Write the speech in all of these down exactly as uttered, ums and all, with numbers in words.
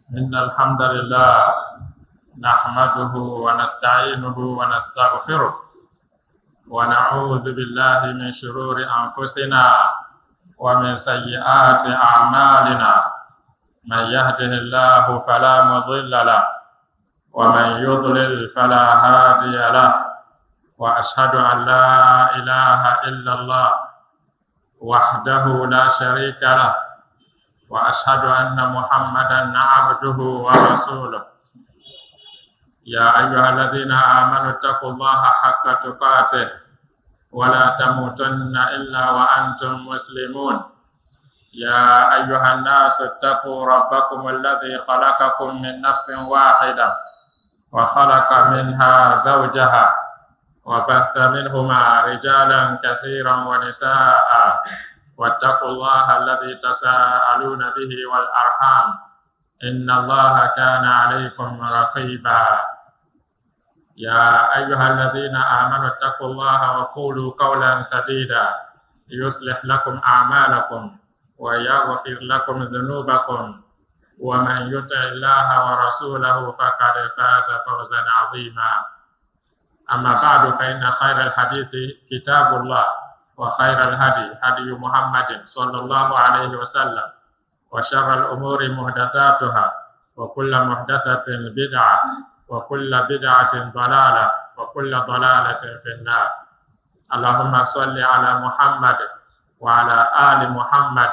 إن الحمد لله نحمده ونستعينه ونستغفره، ونعوذ بالله من شرور أنفسنا ومن سيئات أعمالنا. من يهده الله فلا مضل له، ومن يضلل فلا هادي له. وأشهد أن لا إله إلا الله وحده لا شريك له، وأشهد أن محمدا عبده ورسوله. يا أيها الذين آمنوا اتقوا الله حق تقاته ولا تموتن إلا وأنتم مسلمون. يا أيها الناس اتقوا ربكم الذي خلقكم من نفس واحدة وخلق منها زوجها وبث منهما رجالا كثيرا ونساء، واتقوا الله الذي تساءلون به والأرحام، إن الله كان عليكم رقيبا. يا أيها الذين آمنوا اتقوا الله وقولوا قولا سديدا يصلح لكم أعمالكم ويغفر لكم ذنوبكم، ومن يطع الله ورسوله فقد فاز فوزا عظيما. أما بعد، فإن خير الحديث كتاب الله، وخير الهدي هدي محمد صلى الله عليه وسلم، وشر الأمور محدثاتها، وكل محدثة بدعة، وكل بدعة ضلالة، وكل ضلالة في النار. اللهم صل على محمد وعلى آل محمد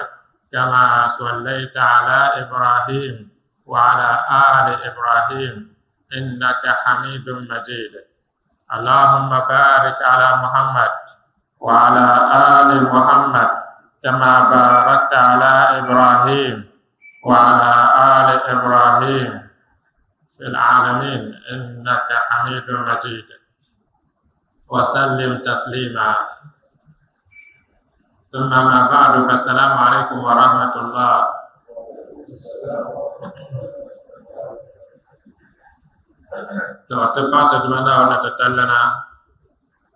كما صليت على إبراهيم وعلى آل إبراهيم إنك حميد مجيد. اللهم بارك على محمد وعلى آل محمد كما باركت على إبراهيم وعلى آل إبراهيم في العالمين إنك حميد مجيد. وسلم تسليما. ثم أما بعد، فالسلام عليكم ورحمة الله. To, ti paɣa ti Duuma Naawuni na ti tallana,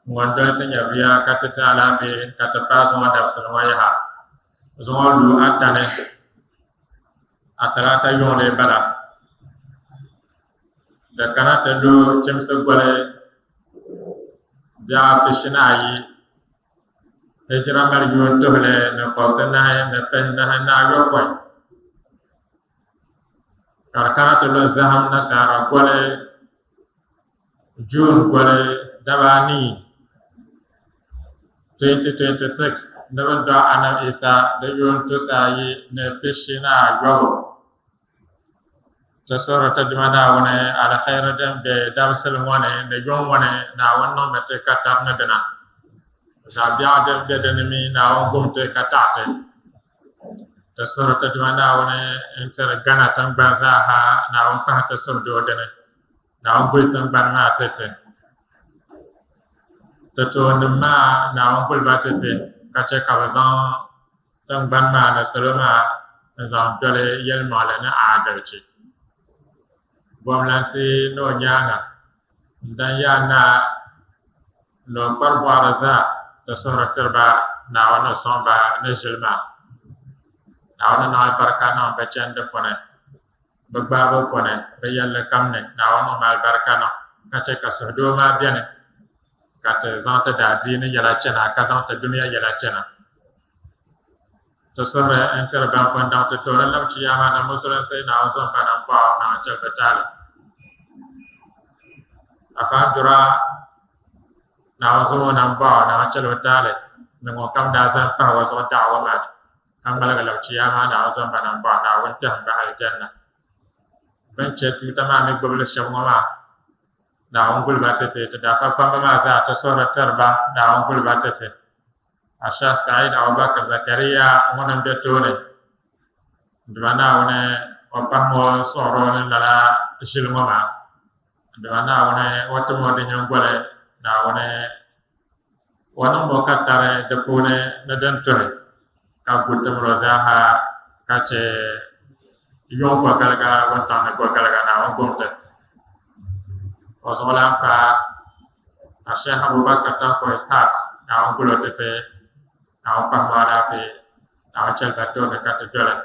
ŋun doli ti nyɛviya ka ti ti alaafee ka ti paai zuŋɔ dabisili ŋɔ yaha. Zuŋɔ lu ata ni, a talaata yuŋ lee bala. Di kana ti lu chimsi goli biɛɣu pishinayi, hijira mali yuun tuhili ni kɔbisinahi ni pihinahi ni ayopɔin. Ka di kana ti lu zahim nasaara goli, June goli daba anii, twenty twenty-six, ni bɛ dɔɣi Anabi Isa di yuun tusa ayi ni pishinaayɔbu. Ti suhiri ti Duuma Naawuni alihɛri din be dabisili ŋɔ ni ni yuŋ ŋɔ ni, Naawuni niŋmi ti ka tab ni dina. Zaɣ biɛɣu din be dini mi, Naawuni gum ti ka taɣi ti. Ti suhiri ti Duuma Naawuni n-tiri Ghana tiŋgbani zaa ha, Naawuni pahi ti suhudoo dini. Naawuni guli tiŋgbani maa ti ti. Ti toonima maa, Naawuni guli ba ti ti, ka chɛ ka bɛ zaŋ tiŋgbani maa ni salo maa n-zaŋ doli yɛlimaŋli ni aadalchi. Gomnanti ni o nyaaŋa n-dan yaa naa ni o kpari bɔɣiri zaa ti suhiri tiri ba, Naawuni ni sɔŋ ba ni ʒili maa. Naawuni niŋ alibarika niŋ bɛ chandi puuni, bɛ gbaabu puuni, bɛ yɛlli kam ni, Naawuni niŋ ma alibarika niŋ, ka chɛ ka suhudoo maa beni, ka ti zaŋ ti daadiini yɛla chana, ka zaŋ ti dunia yɛla chana. Ti suhiri n-tiri ban pun daŋ ti tooni lam Chiyaama ni Musulinsi, Naawuni zaŋ ba nambɔɣu, Naawuni chɛli bɛ taali. Afa Dura, Naawuni zaŋ o nambɔɣu, Naawuni chɛli o taali, ni ŋunkam daa zani pahi o zuɣu da'awa maa ni, ka ŋmaligi lam Chiyaama, Naawuni zaŋ ba nambɔɣu, Naawuni tɛhim ba Alijanna. Bɛn chɛ tuuta maa mi gbibili shɛba ŋɔ maa, Naawuni guli ba ti ti, ti dafa kpamba maa zaa, ti suhiri tiri ba, Naawuni guli ba ti ti. Ashɛhi Said Abubakar Zakariya ŋuni m-be tooni. Duuma Naawuni, o pahim o suɣiro ni lala ʒili ŋɔ maa. Duuma Naawuni, o tim o di nyingoli, Naawuni, o niŋ o ka tari di puuni ni din tuhi, ka gu timiro zaa ha, ka chɛ yuŋ gɔgaliga, wuntaŋ ni gɔgaliga, Naawuni gom ti. O zuɣulan pa Ashɛhi Abubakar Tanko Ishaq, Naawuni gul o ti ti, Naawuni pahim o alaafee, Naawuni chɛli ba tooni ka ti doli.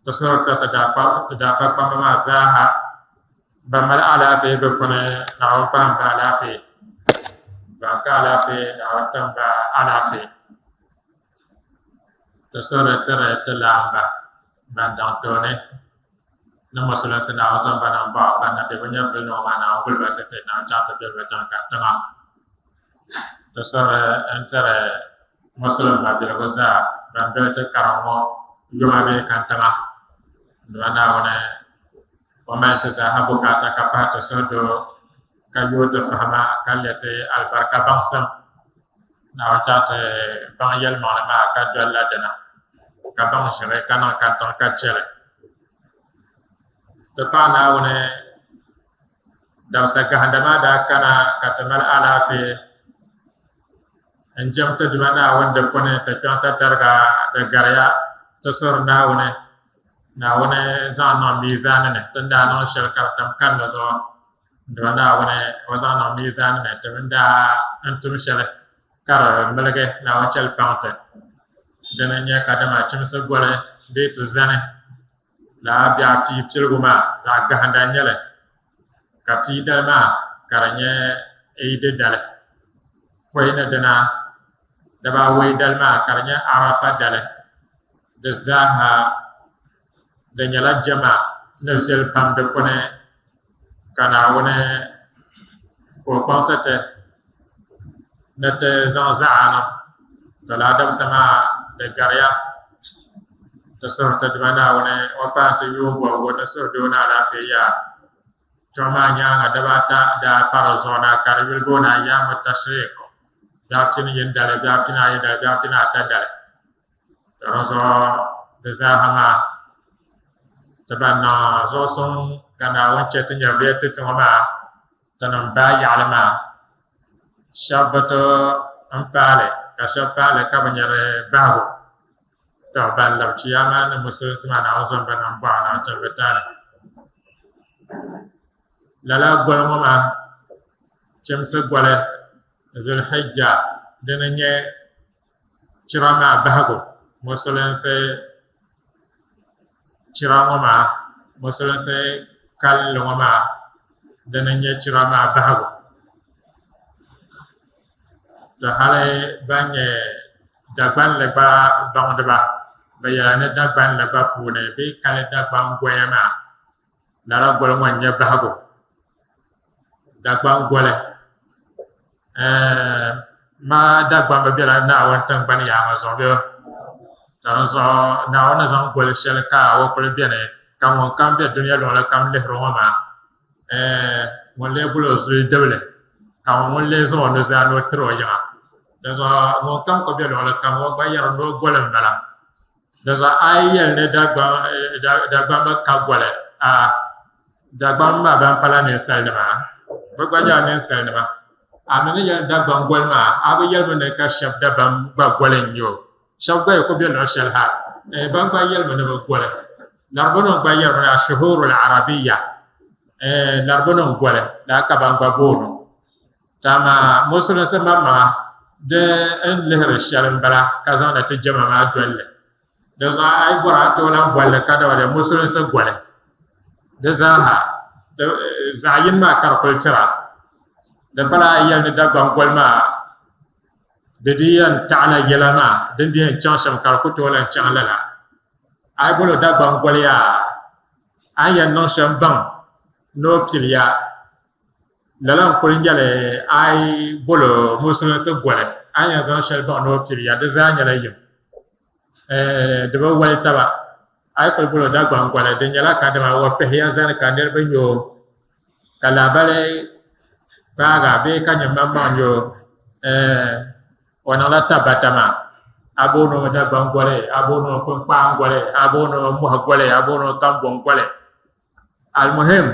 Ti suhiri tira ti daakpamba maa zaaha, ban mali alaafee bɛ puuni, Naawuni pahim ba alaafee, ban ka alaafee, Naawuni tim ba alaafee. Ti suhiri tiri ti laamba ban daŋ tooni ni Musulinsi, Naawuni zaŋ ba niŋ bɔɣu, ban na be bɛ nyɛvili ni ŋɔ maa, Naawuni guli ba ti ti, Naawuni chaŋ ti bɛli ba chaŋ kani tiŋa. Ti suhiri n-tiri Musulim mabiligu zaa ban doli ti kariŋ ŋɔ yuma bee kantiŋa. Dama Naawuni, o mali ti zaaha bukaata ka pahi ti suhudoo, ka yooi ti fahima, ka lɛ ti alibarika baŋsim. Naawuni chaŋ ti baŋ yɛlimaŋli maa, ka dolila dina, ka baŋ ʒiri, ka niŋ kantiŋ ka chɛ li. Ti paɣi Naawuni, dabisa gahinda maa daa kana ka ti mali alaafee n-jɛm ti Duuma Naawuni di puuni, ti kpiɔŋ ti tariga di gariya, ti suhiri Naawuni. Naawuni zaŋ niŋ miizaani ni, ti ni daa niŋ shɛli ka di tam kanli zuɣu. Dama Naawuni, o zaŋ niŋ miizaani ni, ti mini daa n tum shɛli ka di miligi, Naawuni chɛli paŋ ti. Dini n-nyɛ kadama chimsi goli bee ti zani. Lala biɛɣu pia piligu maa, zaɣ gahinda n-nyɛ li, ka pia dali maa ka di nyɛ Eid dali. Pɔi ni dina, daba awɔi dali maa ka di nyɛ Arafa dali. Di zaaha, di nyɛla jɛma ni viɛli pam di puuni, ka Naawuni ka o kpaŋsi ti ni ti zaŋ zaɣa niŋ. To, lala dabisa maa, di gariya. Ti suhiri ti Duuma Naawuni, o pahi ti yuun bɔbigu ni suhudoo ni alaafee yaa. Chuɣu maa nyaaŋa daba ata daa pa di zuɣu na, ka di yuli booni ayyaamu tashriq, biɛɣu pini yini dali, biɛɣu pini ayi dali, biɛɣu pini ata dali. Ka di zuɣu di zaaha maa, ti ban niŋ zuɣusuŋ ka Naawuni chɛ ti nyɛviya ti ti ŋɔ maa, ti niŋ baa yaɣili maa, shɛba bi tooi n-paali, ka shɛba paali ka bi nya di bahigu. Tɔ, ban labi Chiyaama ni Musulinsi maa, Naawuni zaŋ ba niŋ bɔɣu ni, a tiri bɛ taali. Lala goli ŋɔ maa, chimsi goli, Zulhijja, dini n-nyɛ chira maa bahigu, Musulinsi chira ŋɔ maa, Musulinsi kalinli ŋɔ maa, dini n-nyɛ chira maa bahigu. Ti hali ban nyɛ Dagbanli gba baŋdiba, bɛ yɛla ni Dagbanli gba puuni, bɛ yi kali Dagbaŋ goya maa, lala goli ŋɔ n-nyɛ bahigu. Dagbaŋ goli, ɛɛ, maa Dagbamba bela Naawuni tiŋgbani yaaŋa zuɣu bee? Ka dinzuɣu Naawuni ni zaŋ goli shɛli ka o kuli beni, ka ŋunkam be dunia luɣili kam lihiri o ŋɔ maa, ɛɛ, ŋun lee boli o zulidibiga, ka ŋun lee zaŋ o nuzaa ni o tiri o yiŋa. Dinzuɣu ŋunkam kuli be luɣili kam, o gba yɛri ni o goli m-bala. Dinzuɣu a yi yɛli ni Dagbaŋ, eh, Da-, Dagbamba ka goli, a, Dagbamba maa ban pala ninsalinima, bɛ gba nyɛla ninsalinima. A mi ni yɛli Dagbaŋ goli maa, a bi yɛlimi ni ka shɛba dabam gba goli n-nyɛ o. Shɛba gba yi kuli be luɣ shɛli ha, eh, ban gba yɛlimi ni bɛ goli. Laribunim gba yɛlimi ni ashuhurul arabiya, eh, Laribunim goli, lala ka ban gba booni o. Dama Musulinsi maŋmaŋa, di n lihiri shɛli m-bala, ka zaŋdi ti jɛma maa doli li. Dinzuɣu a yi bɔri a tooi lahi boli li, ka dama di Musulinsi goli. Di zaaha, di, zaɣ yini maa ka di kuli tira. Di pala a yi yɛli ni Dagbaŋ goli maa, di di yɛn taɣila yɛla maa, din di yɛn chaŋ shɛm ka di ku tooi lahi chaŋ lala. A yi boli o Dagbaŋ goli yaa, a ni yɛn niŋ shɛm baŋ ni o piliya. Lala n-kuli nyɛli a yi boli o Musulinsi goli, a ni yɛn zaŋ shɛli baŋ ni o piliya, di zaa nyɛla yim. Ɛɛ, di bi woli taba. A yi kuli boli o Dagbaŋ goli, di nyɛla kadama o kpihiya zani ka niriba nya o, ka lahabali paagi a bee ka nyɛ maŋmaŋ nya o, ɛɛ, o niŋla tabata maa. A booni o Dagbaŋ goli, a booni o Kpinkpaaŋ goli, a booni o Mɔhi goli, a booni o Kambɔŋ goli. Almuhim,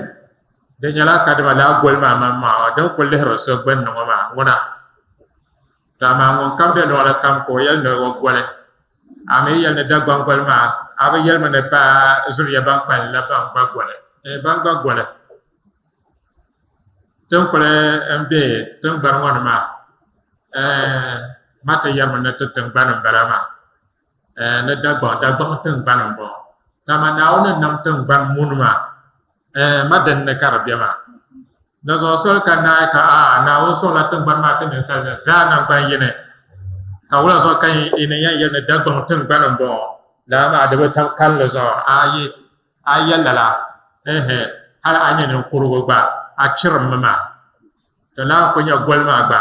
di nyɛla kadama lala goli maa maŋmaŋa din kuli lihiri so gbunni ŋɔ maa ŋuna. To amaa ŋunkam be luɣili kam ka o yɛli ni o goli. A mi yi yɛli ni Dagbaŋ goli maa, a bi yɛlimi ni pa zuriya ban kpalim la ban gba goli, eh, ban gba goli. Ti ni kuli n-be tiŋgbani ŋɔ ni maa, eh, ma ti yɛrimi ni ti tiŋgbani m-bala maa. Eh, ni Dagbaŋ, Dagbaŋ tiŋgbani m-bɔŋɔ. Dama Naawuni ni nam tiŋgbani muni maa, ɛɛ, ma din ni ka di be maa. Di zuɣu soli ka naai ka a Naawuni sɔŋla tiŋgbani maa ti ninsali ni zaa naŋgbani yini. Ka wula zuɣu ka yi ni yɛn yɛli ni Dagbaŋ tiŋgbani m-bɔŋɔ, lala maa di bi tab kalinli zuɣu. A yi, a yi yɛli lala, ɛɛhɛ, hali a nyɛ ninkurigu gba, a chirimmi maa. To, lahi ku nyɛ goli maa gba.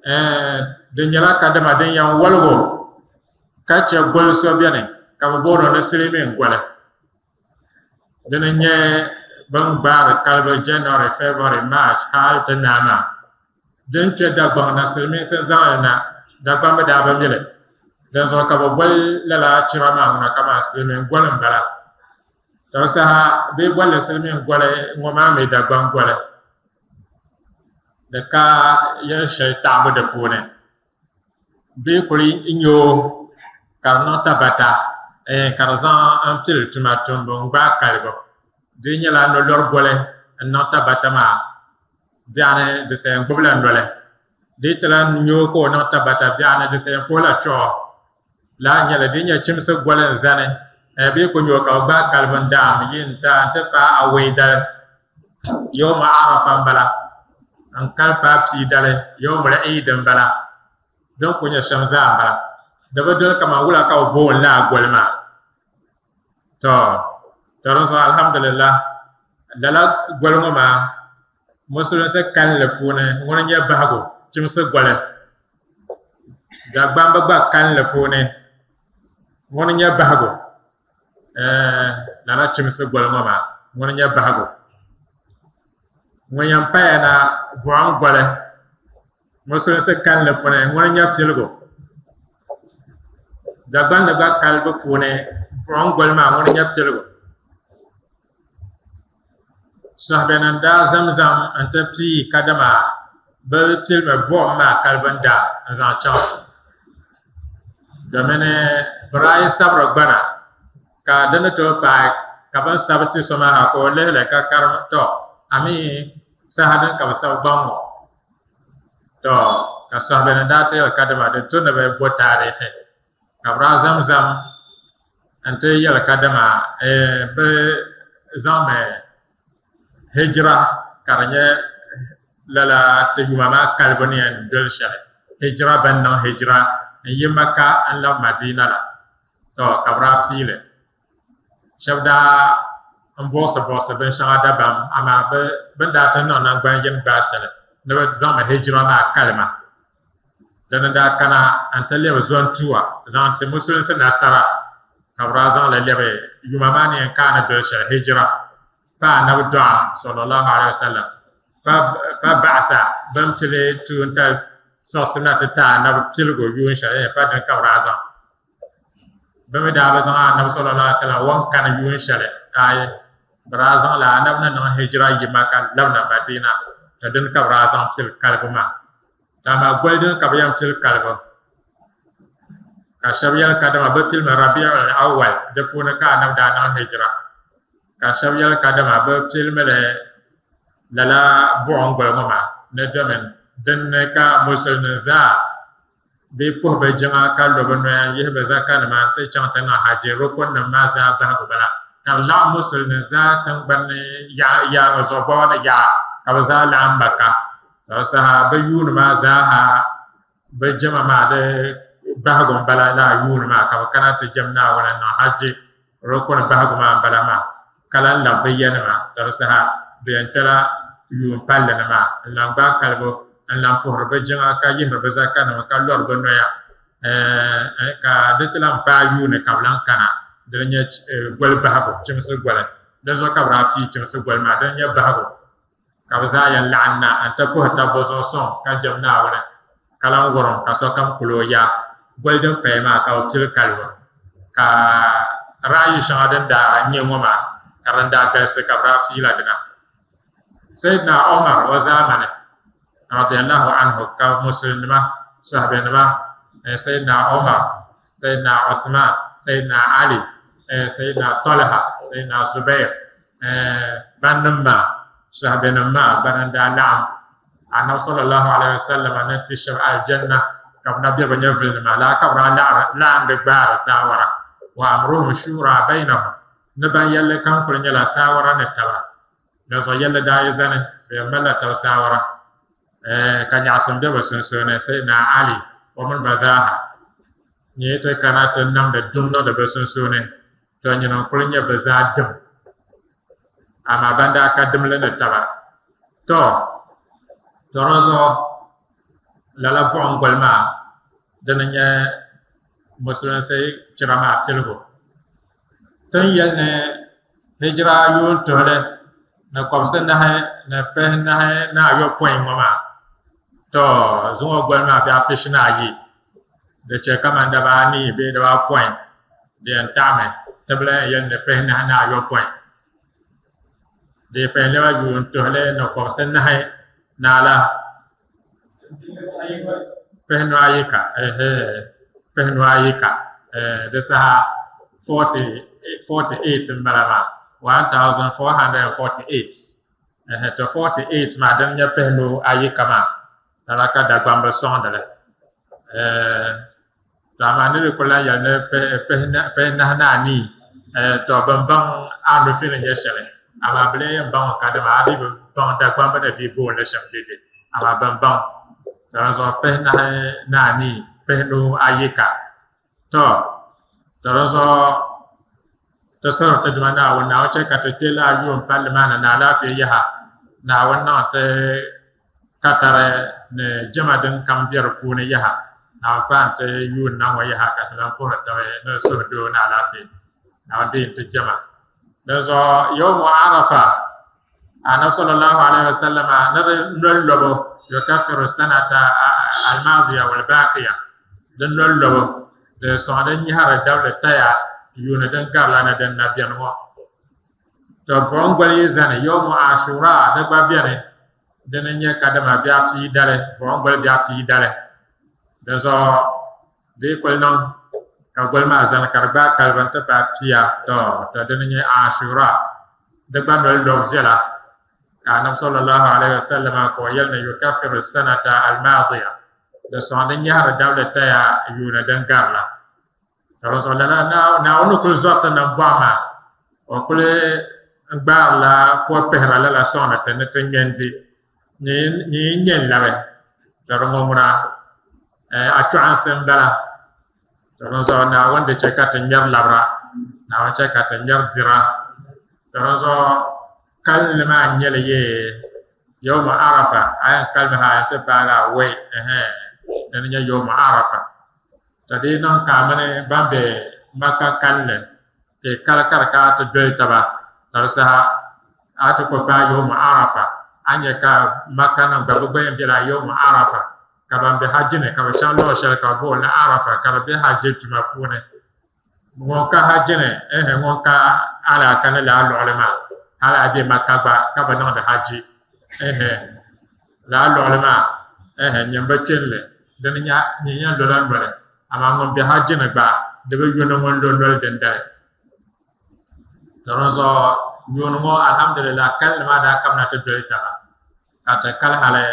Ɛɛ, di nyɛla kadama din yɛn woligi o, ka chɛ goli so beni, ka bɛ booni o ni silimiin goli. Dini n-nyɛ bɛ ni gbaari kalibu January, February, March, hali ti naai maa. Din kpe Dagbaŋ na, silimiinsi n-zaŋ li na, Dagbamba daa bi mi li. Dinzuɣu ka bɛ boli lala chira maa ŋuna, kaman silimiin goli m-bala. Ka di saha bɛ yi boli li silimiin goli ŋɔ maa mi Dagbaŋ goli. Di ka yɛli shɛli taɣibu di puuni. Bɛ yi kuli nya o ka di niŋ tabata, ɛɛn, ka di zaŋ n-pili tuma tumbu n-gbaai kalibu. Di nyɛla nolɔri goli n-niŋ tabata maa. Biɛɣuni di saya n-gbubila noli. Di yi ti lahi nya o ka o niŋ tabata, biɛɣuni di saya n-puhila chuɣu. Lala nyɛla din nyɛ chimsi goli n-zani, ɛɛ, bɛ yi ku nya o ka bɛ gbaai kalibu n-daam yi n-ti, n-ti paai awei dali, yawma Arafa m-bala, n-kani paai pia dali, yawmul Eid m-bala. Din ku nyɛ shɛm zaa m-bala. Di bi doli kaman wula ka bɛ booni lala goli maa. Tɔ, tɔ dinzuɣu, alhamdulillah, lala goli ŋɔ maa, Musulinsi kalinli puuni, ŋuni n-nyɛ bahigu, chimsi goli. Dagbamba gba kalinli puuni, ŋuni n-nyɛ bahigu, ɛɛ, lala chimsi goli ŋɔ maa, ŋuni n-nyɛ bahigu. Ŋun yɛn paya na, buɣim goli. Musulinsi kalinli puuni, ŋuni n-nyɛ piligu. Dagbamba gba kalibu puuni, buɣim goli maa, ŋuni n-nyɛ piligu. Sɔhibɛnim daa zamzam n-ti pii, kadama bɛ pilimi buɣim maa kalibu n-daa n-zaŋ chaŋ. Domin bɛ daa yi sabiri gbana, ka di ni tooi paai ka bɛ ni sabi ti so maa ha, ka o lihili ka karim, tɔ, a mi saha din ka bɛ sabi gbaŋ ŋɔ. Tɔ, ka sɔhibɛnim daa ti yɛli kadama di tu ni bɛ bo taarihi, ka bɛ daa zamzam n-ti yɛli kadama, ɛɛ, bɛ zaŋmi hijira, ka di nyɛ lala ti yuma maa kalibu ni yɛn doli shɛli. Hijira, bɛ ni niŋ hijira n-yi Maka n-labi Madiina la. Tɔ, ka bɛ daa pii li. Shɛba daa n-buɣisi buɣisi binshɛŋa dabam, amaa bɛ, bɛ ni daa ti niŋ naŋgban yini gbaai shɛli ni bɛ zaŋmi hijira maa kalima. Dini n-daa kana n-ti lɛbi zɔntua zaŋ ti Musulinsi nasara, ka bɛ daa zaŋ li lɛbi yuma maa ni yɛn kaani doli shɛli, hijira, pa Annabi dɔɣim, sallallahu alaihi wasallam, pa, pa baɣisa bɛ ni pili tuun tali siɣisi na ti ti Annabi piligu yuun shɛli, pa dini ka bɛ daa zaŋ. Bɛ mi daa bi zaŋ Annabi, sallallahu alaihi wasallam, wan kani yuun shɛli, ayi, bɛ daa zaŋ la Annabi ni niŋ hijira yi Maka labina Madiina, to dini ka bɛ daa zaŋ pili kalibu maa. Dama goli dini ka bɛ yɛn pili kalibu. Ka shɛba yɛli kadama bɛ pilimi Rabiul Awwal, di puuni ka Annabi daa niŋ hijira. Ka shɛba yɛli kadama bɛ pilimi li lala buɣim goli ŋɔ maa ni, domin din ni ka Musulinima zaa bɛ puhi bɛ jiŋa ka lo bɛ noya n-yihi bɛ zakanima nti chaŋ ti niŋ haji, rukunnim maa zaa bahigu bala. Ka di laɣim Musulinima zaa tiŋgbani ni ya-, yaaŋa zuɣu, bɔba ni yaɣa, ka bɛ zaa laɣim Maka. Ka di saha bɛ yuuni maa zaa ha, bɛ jɛma maa di bahigu m-bala lala yuuni maa, ka bɛ kana ti jɛm Naawuni n-niŋ haji. Rukuni bahigu maa m-bala maa, ka lahi labi bɛ yanima, ka di saha bɛ yɛn kpɛla yuun palli ni maa n-lan gbaai kalibu n-lan puhiri bɛ jiŋa, ka yihiri bɛ zakanima, ka lɔri bɛ noya, ɛɛ, ka di ti lan paai yuuni ka bɛ lan kana. Dini nyɛ, ɛɛ, goli bahigu, chimsi goli. Dinzuɣu ka bɛ daa pii chimsi goli maa, dini nyɛ bahigu. Ka bɛ zaa yɛn laɣim na n-ti puhi tabbu zuɣu suŋ, ka jɛm Naawuni, ka lan wurim ka sokam kuli o ya. Goli din paya maa ka bɛ pili kalibu, ka raayi shɛŋa din daa nyɛ ŋɔ maa, ka din daa galisi, ka bɛ daa piila dina. Sayidina Umar, o zaamani, radiyallahu anhu, ka Musulinima, sɔhibinima, eh, Sayidina Umar, Sayidina Usman, Sayidina Ali, eh, Sayidina Talha, Sayidina Zubair, eh, bannim maa, sɔhibinima maa, bana n-daa laɣim Annabi, sallallahu alaihi wasallam, ni ti shɛba aljanna, ka bɛ na be bɛ nyɛvilinima, lala ka bɛ daa laɣim, laɣim di gbaari saawara. Wa amruhum shura bainahum, ni ban yɛlli kam kuli nyɛla saawara ni taba. Dinzuɣu yɛlli daa yi zani, bɛ yɛn malila taba saawara, eh, ka nyaɣisim be bɛ sunsuuni. Sayidina Ali, o mini ba zaaha, nyɛ yi ti kana ti niŋdi dum niŋdi bɛ sunsuuni, to nyini n-kuli nyɛ bɛ zaa dim. Amaa ban daa ka dimli ni taba. To, to dinzuɣu, lala buɣim goli maa, dini n-nyɛ Musulinsi chira maa piligu. Ti ni yɛli ni hijira yuun tuhili ni kɔbisinahi ni pihinahi ni ayopɔin ŋɔ maa, to, zuŋɔ goli maa bɛ a pishini ayi. Di chɛ kamani daba anii bee daba apɔin di yɛn taɣimi. Ti bi lahi yɛli ni pihinahi ni ayopɔin. Di yi pahi niriba yuun tuhili ni kɔbisinahi ni ala pihinu ayi ka, ehe, pihinu ayi ka, eh, di saha forty, forty-eight m-bala maa, one thousand four hundred and forty-eight. Ehe, to forty-eight maa, din nyɛ pihinu ayi ka maa, lala ka Dagbamba sɔŋdi li. Eh, to amaa niriba kuli lahi yɛli ni pihinahi ni anii, eh, to, bɛn baŋ a nufi ni nyɛ shɛli, amaa bɛ lee yɛn baŋ kadama a dii bi baŋ Dagbamba ni dii booni li shɛm dɛde, amaa bɛn baŋ. To dinzuɣu pihinahi ni anii, pihinu ayi ka. To, to dinzuɣu ti suhiri ti Duuma Naawuni, Naawuni chɛ ka ti kpe lala yuun palli maa ni ni alaafee yaha. Naawuni niŋ ti katari ni jɛma din kam be di puuni yaha. Naawuni kpaai ti yuun na ŋɔ yaha ka ti lahi puhiri taba ni suhudoo ni alaafee. Naawuni deei ti jɛma. Dinzuɣu yawmu Arafa, Annabi sallallahu alaihi wa sallama ni di noli lɔbu, yukaffiru sanata al-madiya wal baqiya. Di noli lɔbu, di sɔŋ din nyɛhiri dabili taya yuuni din garila ni din na beni ŋɔ. To, buɣim goli yi zani, yawmu Ashura, di gba beni. Dini n-nyɛ kadama biɛɣu pia dali, buɣim goli biɛɣu pia dali. Dinzuɣu di yi kuli niŋ ka goli maa zani ka di gbaai kalibu n-ti paai pia, to, to, dini n-nyɛ Ashura. Di gba noli lɔbu viɛla, ka Annabi sallallahu alaihi wa sallama ka o yɛli ni yukaffiru sanata al-madiya. Di sɔŋ din nyɛhiri dabili taya yuuni din gari la. Ka bɛ zaŋ lala Naa-, Naawuni ni kuli zɔri ti nambɔɣu maa, o kuli gbaarila ka o pihira lala sɔŋdi ti ni ti ŋmɛndi. Nyin, nyin nyɛ n-labi, ka di ŋɔ ŋuna, eh, a chɔɣinsi m-bala. Ka dinzuɣu Naawuni di chɛ ka ti ŋmɛri labira, Naawuni chɛ ka ti ŋmɛri dira. Ka dinzuɣu kalinli maa n-nyɛ li yee yawma Arafa, a yɛn kalimi ha, a yɛn ti paagi awɔi, ɛhɛn, dini nyɛ yawma Arafa. Ka di yi niŋ ka a mini ban be Makka kalinli, ka yi kali ka di kana ti doli taba, ka di saha a ti kuli paai yawma Arafa. A ni nya ka Makkanim gba, bɛ gba yɛn bela yawma Arafa, ka ban be hajji ni, ka bɛ chaŋ luɣ shɛli ka bɛ booni li Arafa, ka di be hajji tuma puuni. Ŋun ka hajji ni, ɛhɛ, ŋun ka alaaka ni lala luɣili maa, hali a be Makka gba, ka bi niŋdi hajji. Ɛhɛ, lala luɣili maa, ɛhɛ, nyin bi kpe li, dini nya, nyin yɛn lola noli, amaa ŋun be hajji ni gba, di bi yo ni ŋun lo noli dindali. Ka dinzuɣu, yuuni ŋɔ, alhamdulillah, kalinli maa daa kamina ti doli taba, ka ti kali hali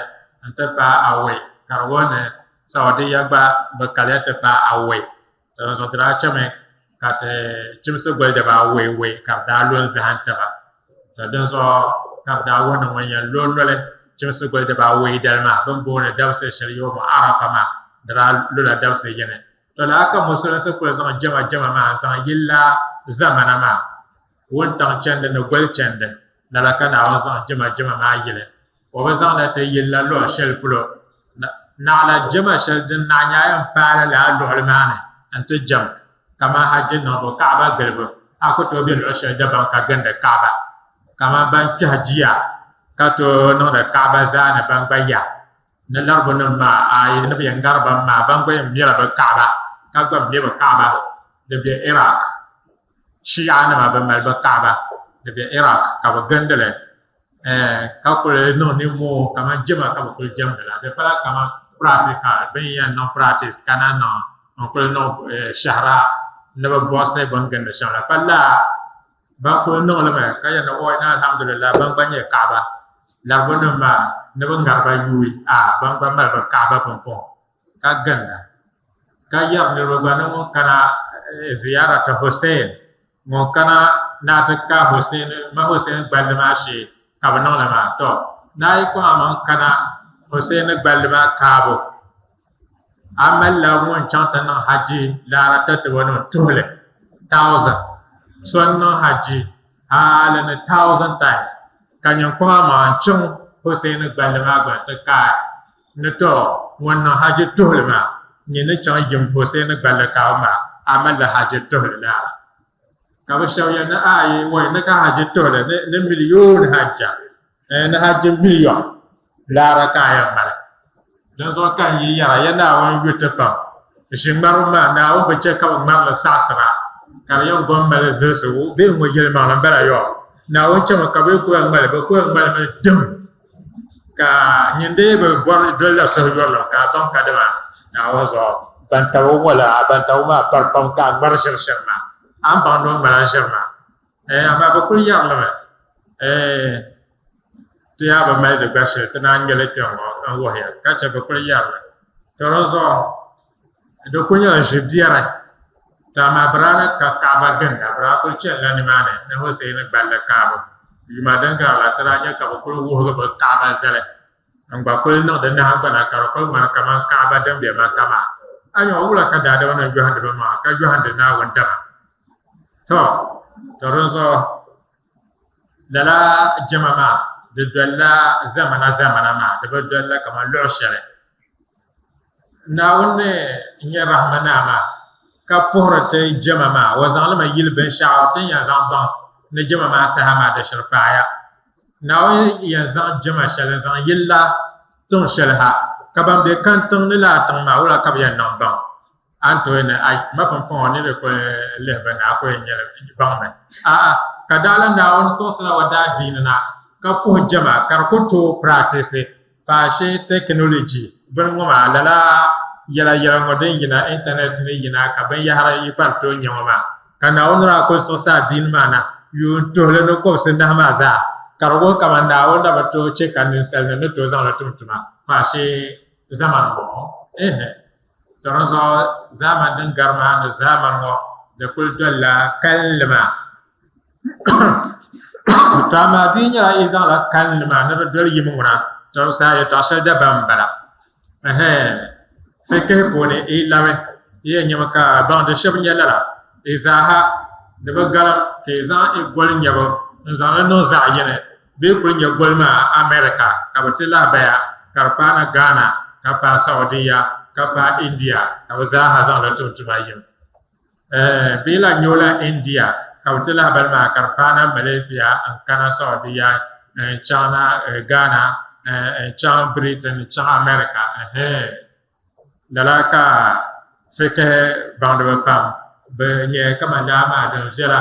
n-ti paai awɔi, ka di wuhi ni Saudiya gba bi kaliya ti paai awɔi. Ka dinzuɣu ti daa chɛmi ka ti chimsi goli daba awɔi wai ka bɛ daa lo n-zahim taba. Ka dinzuɣu ka bɛ daa wuhi ni ŋun yɛn lo noli chimsi goli daba awɔi dali maa, bɛ ni booni dabisi shɛli yawmu Arafa maa, di daa lola dabisi yini. To, lala ka Musulinsi kuli zaŋ jɛma jɛma maa n-zaŋ yili la zamana maa. Wuntaŋ chandi ni goli chandi, lala ka Naawuni zaŋ jɛma jɛma maa yili. O bi zaŋ li ti yili la luɣ shɛli polo. Na-, naɣila jɛma shɛli din naɣi nyaa yɛn paai la lala luɣili maa ni n-ti jɛm, kamani hajji niŋbu, Kaaba gilibu. A ku tooi be luɣ shɛli dabam ka gindi Kaaba, kamani ban kpɛhi jia ka tooi niŋdi Kaaba zaa ni ban gba ya. Ni laribunim maa, ayi, ni bɛ yɛn gari ba maa, ban gba yɛn mɛla bɛ Kaaba, ka gba mɛ bɛ Kaaba. Di be Iraq. Shi'a nima bɛ mali bɛ Kaaba. Di be Iraq, ka bɛ gindi li. Eh, ka kuli niŋ nimmoo, kamani jɛma ka bɛ kuli jɛmdi la. Di pala kamani practical, bɛ ni yɛn niŋ practice, ka na niŋ, n kuli niŋ, eh, shɛhira ni bɛ bɔrisi bɛ ni gindi shɛm la. Pala ban kuli niŋ li mi, ka yɛn ni, oi, na alhamdulillah, ban gba nyɛ Kaaba. Laribunim maa, ni bɛ ŋari ba yuui, a, ban gba mali bɛ Kaaba pumpɔŋɔ, ka ginda, ka yɛri niriba gba ni ŋun kana, Ziyaara ti Hussein ŋun kana ni a ti kaai Hussein ma Hussein gballi maa shee ka bi niŋ li maa. Tɔ, ni a yi kɔŋ a maŋ kana Hussein gballi maa kaabu, a malila ŋun chaŋ ti niŋ hajji laara tatibo niŋ tuhili thousand. So n-niŋ hajji hali ni thousand times, ka nyin kɔŋ a maŋ n-chaŋ Hussein gballi maa gba ti kaai ni tɔ, ŋun niŋ hajji tuhili maa, nyin ni chaŋ yim Hussein gballi kaabu maa, a malila hajji tuhili laara. Ka bi shɛba yɛli ni, ayi, wai, ni ka hajji tuhili ni, ni miliyoon hajja, eh, ni hajji miliyoŋ laara ka a yɛn mali. Dinzuɣu ka n yi yɛra, ya Naawuni yu ti pam. Ʒiŋmariba maa, Naawuni bi chɛ ka bɛ ŋmari li saɣisira, ka di yɛn gom mali zilisigu. Bee ŋɔ yɛlimaŋli m-bala yɔ? Naawuni chɛmi ka bɛ ku yɛn ŋmali, bɛ ku yɛn ŋmalimi dim. Ka nyin dee bi bɔri dolila suhuyurilim, ka a baŋ kadama Naawuni zuɣu. Ban tabi o ŋɔ la, ban tabi o maa pari pam, ka a ŋmari ʒiri shɛm maa. A ni baŋ ni o ŋmala ʒiri maa. Eh, amaa bɛ kuli yɛri li mi. Eh, ti yaa bi mali di gba shɛli, ti naan ŋmɛ li kpɛŋ ŋɔ n-wuhi ya, ka chɛ bɛ kuli yɛri li. Tɔ, dinzuɣu, di kuli nyɛla ʒi biɛri. Tɔ, amaa bɛ daa ni ka Kaaba ginda, bɛ daa kuli chanila nimaani ni Hussein gballi kaabu. Yuma din garila, ti daa nya ka bɛ kuli wuhigi bɛ Kaaba zali. N gba kuli niŋ di nahingbana, ka di kuli ŋmani kamani Kaaba din be Maka maa. A nya wula ka daadama nim yɔhindi bɛ maŋa, ka yɔhindi Naawuni dama. Tɔ, tɔ, dinzuɣu, lala jɛma maa, di dolila zamana, zamana maa, di bi dolila kamani luɣ shɛli. Naawuni ni nyɛ rahima naa maa, ka puhiri ti jɛma maa, o zaŋ li mi yili binshɛɣu ti ni yɛn zaŋ baŋ ni jɛma maa saha maa di shiri paaya. Naawuni yɛn zaŋ jɛma shɛli n-zaŋ yili la tiŋ shɛli ha, ka ban be kantiŋ ni laa tiŋ maa, wula ka bɛ yɛn niŋ baŋ? A ni tooi ni a ma pumpɔŋɔ ni di kuli lihi bɛ ni a kuli nyɛli baŋmi. A'a, ka daala Naawuni siɣisila o daadiini na, ka puhi jɛma, ka di ku tooi piraatisi, paai shee technology bini ŋɔ maa, lala yɛla yɛla ŋɔ din yina, internet ni yina, ka binyɛhiri yi pa ni tooi nya ŋɔ maa. Ka Naawuni daa kuli siɣisi adiini maa na, yuun tuhili ni kɔbisi nahi maa zaa, ka di wuhi kaman Naawuni na bi tooi chɛ ka ninsalinim ni tooi zaŋ li tum tuma, paai shee zamani bɔŋɔ. Ehe. Tɔ, dinzuɣu, zaamani din gari maa ni zaamani ŋɔ, di kuli dolila kalinli maa. Tɔ, amaa di yi nyɛla yi zaŋla kalinli maa ni di doli yim ŋuna, tɔ, di saha yɛtɔɣ shɛli dabam m-bala. Ɛhɛn, fikihi puuni yi labi, yi yɛn nyɛmi ka baŋdi shɛba nyɛ lala. Yi zaaha, di bi galim ka yi zaŋ yi goli nyɛbu n-zaŋ li niŋ zaɣ yini. Bɛ yi kuli nya goli maa America, ka bɛ ti lahabaya, ka di paai na Ghana, ka paai Saudiya, ka paai India, ka bɛ zaaha zaŋ li tum tuma yim. Eh, bɛ yi lahi nya o la India, ka bɛ ti lahabali maa, ka di paai na Malaysia, n-kana Saudiya, n-chaŋ na, eh, Ghana, eh, n-chaŋ Britain, n-chaŋ America, ɛhɛn. Lala ka fikihi baŋdiba pam bɛ nyɛ kaman laa maa din viɛla,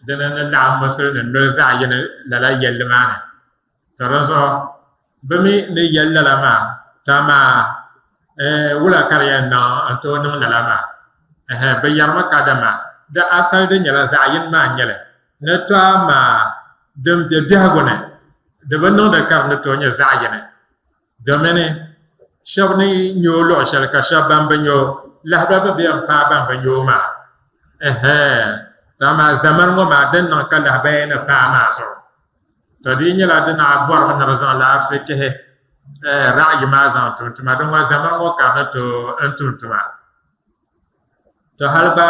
dini ni laɣim Musulinima noli zaɣ yini lala yɛlli maa ni. Tɔ, dinzuɣu, bɛ mi ni yɛli lala maa, tɔ amaa, eh, wula ka di yɛn niŋ n-tooi niŋ lala maa? Ɛhɛ, bɛ yɛrimi kadama di asali di nyɛla zaɣ yini maa n-nyɛ li, ni tɔ amaa din be biɛhigu ni, di bi niŋdi ka di ni tooi nyɛ zaɣ yini. Domini shɛba ni nya o luɣ shɛli, ka shɛba ban bi nya o, lahibali bi beni paai ban bi nya o maa. Ɛhɛɛ, dama zamani ŋɔ maa, din niŋ ka lahibali ni paai maa zuɣu. Tɔ, di yi nyɛla di naa bɔrimi ni bɛ zaŋ lala fikihi, eh, ra'ayi maa zaŋ tum tuma, din ŋɔ zamani ŋɔ ka bɛ ni tooi n-tum tuma. Tɔ, hali gba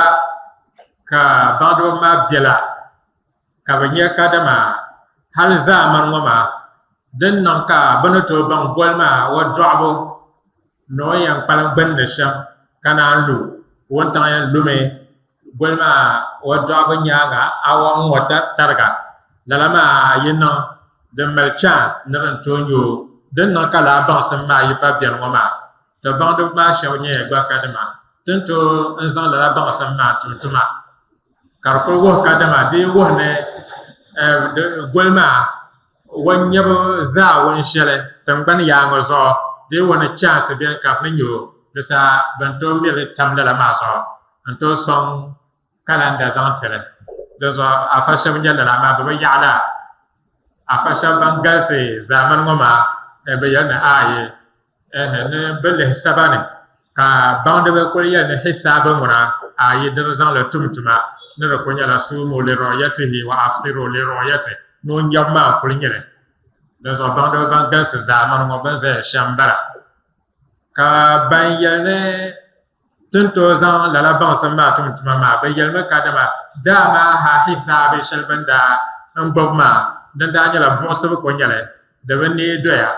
ka baŋdiba maa bela, ka bɛ nya kadama hali zaamani ŋɔ maa, din niŋ ka bɛ ni tooi baŋ goli maa o dɔɣibu ni o ni yɛn kpalim gbunni shɛm, ka naan lu wuntaŋ yɛn lumi goli maa o dɔɣibu nyaaŋa, awa ŋ-ŋɔ ta-, tariga. Lala maa yi niŋ din mali chance ni din tooi nya o, din niŋ ka lala baŋsim maa yi pa beni ŋɔ maa, tɔ, baŋdiba maa shɛba nyɛla gba kadama ti ni tooi n-zaŋ lala baŋsim maa tum tuma. Ka di kuli wuhi kadama di yi wuhi ni, eh, di, goli maa, o nyabu zaa wun shɛli tiŋgbani yaaŋa zuɣu, di yi wuhi ni chance beni ka bɛ ni nya o, di saha bɛ ni tooi ŋmɛri li tam lala maa zuɣu n-tooi sɔŋ kalanda zaŋ ti li. Dinzuɣu afa shɛba nyɛ lala, amaa bɛ bi yaɣi li. Afa shɛba ban galisi zaamani ŋɔ maa, eh, bɛ yɛli ni, ayi, eh, ni bɛ lihi saba ni, Ka baŋdiba kuli yɛli ni hisaabi ŋuna, a yi dini zaŋ li tum tuma, ni di kuli nyɛla suumu li ru'yatihi wa aftiru li ru'yatihi, ni o nyabu maa n kuli nyɛ li. Dinzuɣu baŋdiba ban galisi zaamani ŋɔ bini zaya shɛm m-bala. Ka ban yɛli ni ti ni tooi zaŋ lala baŋsim maa tum tuma maa, bɛ yɛlimi kadama dama ha hisaabi shɛli bɛ ni daa n gbubi maa, din daa nyɛla buɣisibu ka o nyɛ li, di bi neei doya.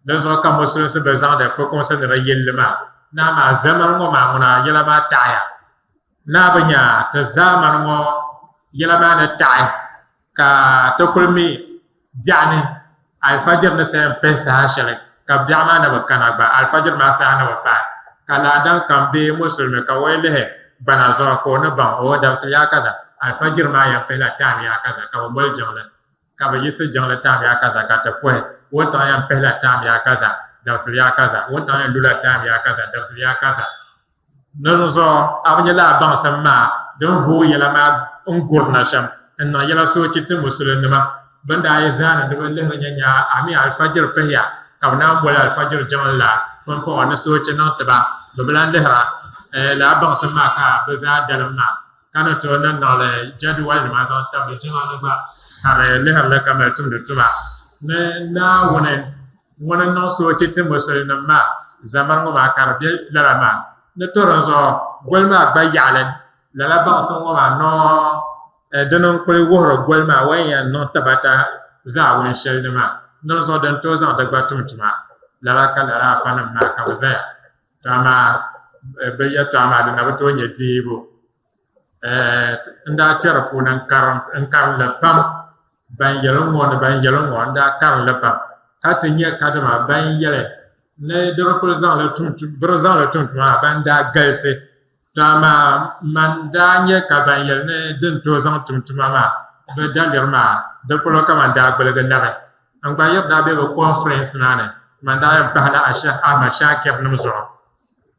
Dinzuɣu ka Musulinsi bi zaŋdi fukumsi ni di yilli maa, ni amaa zamani ŋɔ maa ŋuna yɛla maa taɣiya. Ni a bi nya ti zaamani ŋɔ yɛla maa ni taɣi, ka ti kuli mi biɛɣu ni alifajiri ni saha yɛn pahi saha shɛli, ka biɛɣu maa na bi kana gba, alifajiri maa saha na bi paai, ka laadaŋ kam bee Musulimi ka o yi lihi gbana zuɣu ka o ni baŋ, o dabisili yaa kaza, alifajiri maa yɛn pahila taami yaa kaza, ka bi moli jiŋli. Ka bɛ yiɣisi jiŋli taamiya kaza ka ti puhi, wuntaŋ yɛn pihila taamiya kaza, dabisili yaa kaza, wuntaŋ yɛn lula taamiya kaza, dabisili yaa kaza. Dinzuɣu a bi nya lala baŋsim maa din vuui yɛla maa n gurina shɛm n niŋ yɛla soochi ti Musulinima. Bɛ ni daa yi zaani ni bɛ lihiri nya nya, a mi alifajiri pihiya, ka bɛ naan boli alifajiri jiŋli la pumpɔŋɔ ni soochi niŋ ti ba, bɛ bi lan lihira. Eh, lala baŋsim maa ka bɛ zaa dalim maa. Ka ni tooi niŋ niŋli jɛduwalinima zaŋ tabili jiŋa ni gba, ka di lihiri li ka mali tumdi tuma. Ni Naawuni ŋuni n-niŋ soochi ti Musulinima maa zamani ŋɔ maa, ka di be lala maa. Ni to dinzuɣu, goli maa gba yaɣili, lala baŋsim ŋɔ maa nɔɔ, eh, dini n-kuli wuhiri goli maa, o yɛn yɛn niŋ ti ba ta zaa wunshɛli ni maa. Ni dinzuɣu din tooi zaŋ di gba tum tuma, lala ka lala afanim maa ka bɛ zaya. To amaa, eh, bɛ yɛtɔɣa maa, di na bi tooi nyɛ deebu. Eh, n daa kpɛri puuni n karim, n karim li pam. Ban yɛli ŋɔ ni ban yɛli ŋɔ, n daa karim li pam. Ka ti nyɛ kadama ban yɛli ni di bi kuli zaŋ li tum, bɛ di zaŋ li tum tuma maa, ban daa galisi. To amaa, man daa nyɛ ka ban yɛli ni din tooi zaŋ tum tuma maa, bɛ daliri maa, di polo ka man daa gbuligi labi. N gba yiri daa be bɛ conference maa ni, man daa yɛn pahila Ashɛh Ahmad Shakir nim zuɣu.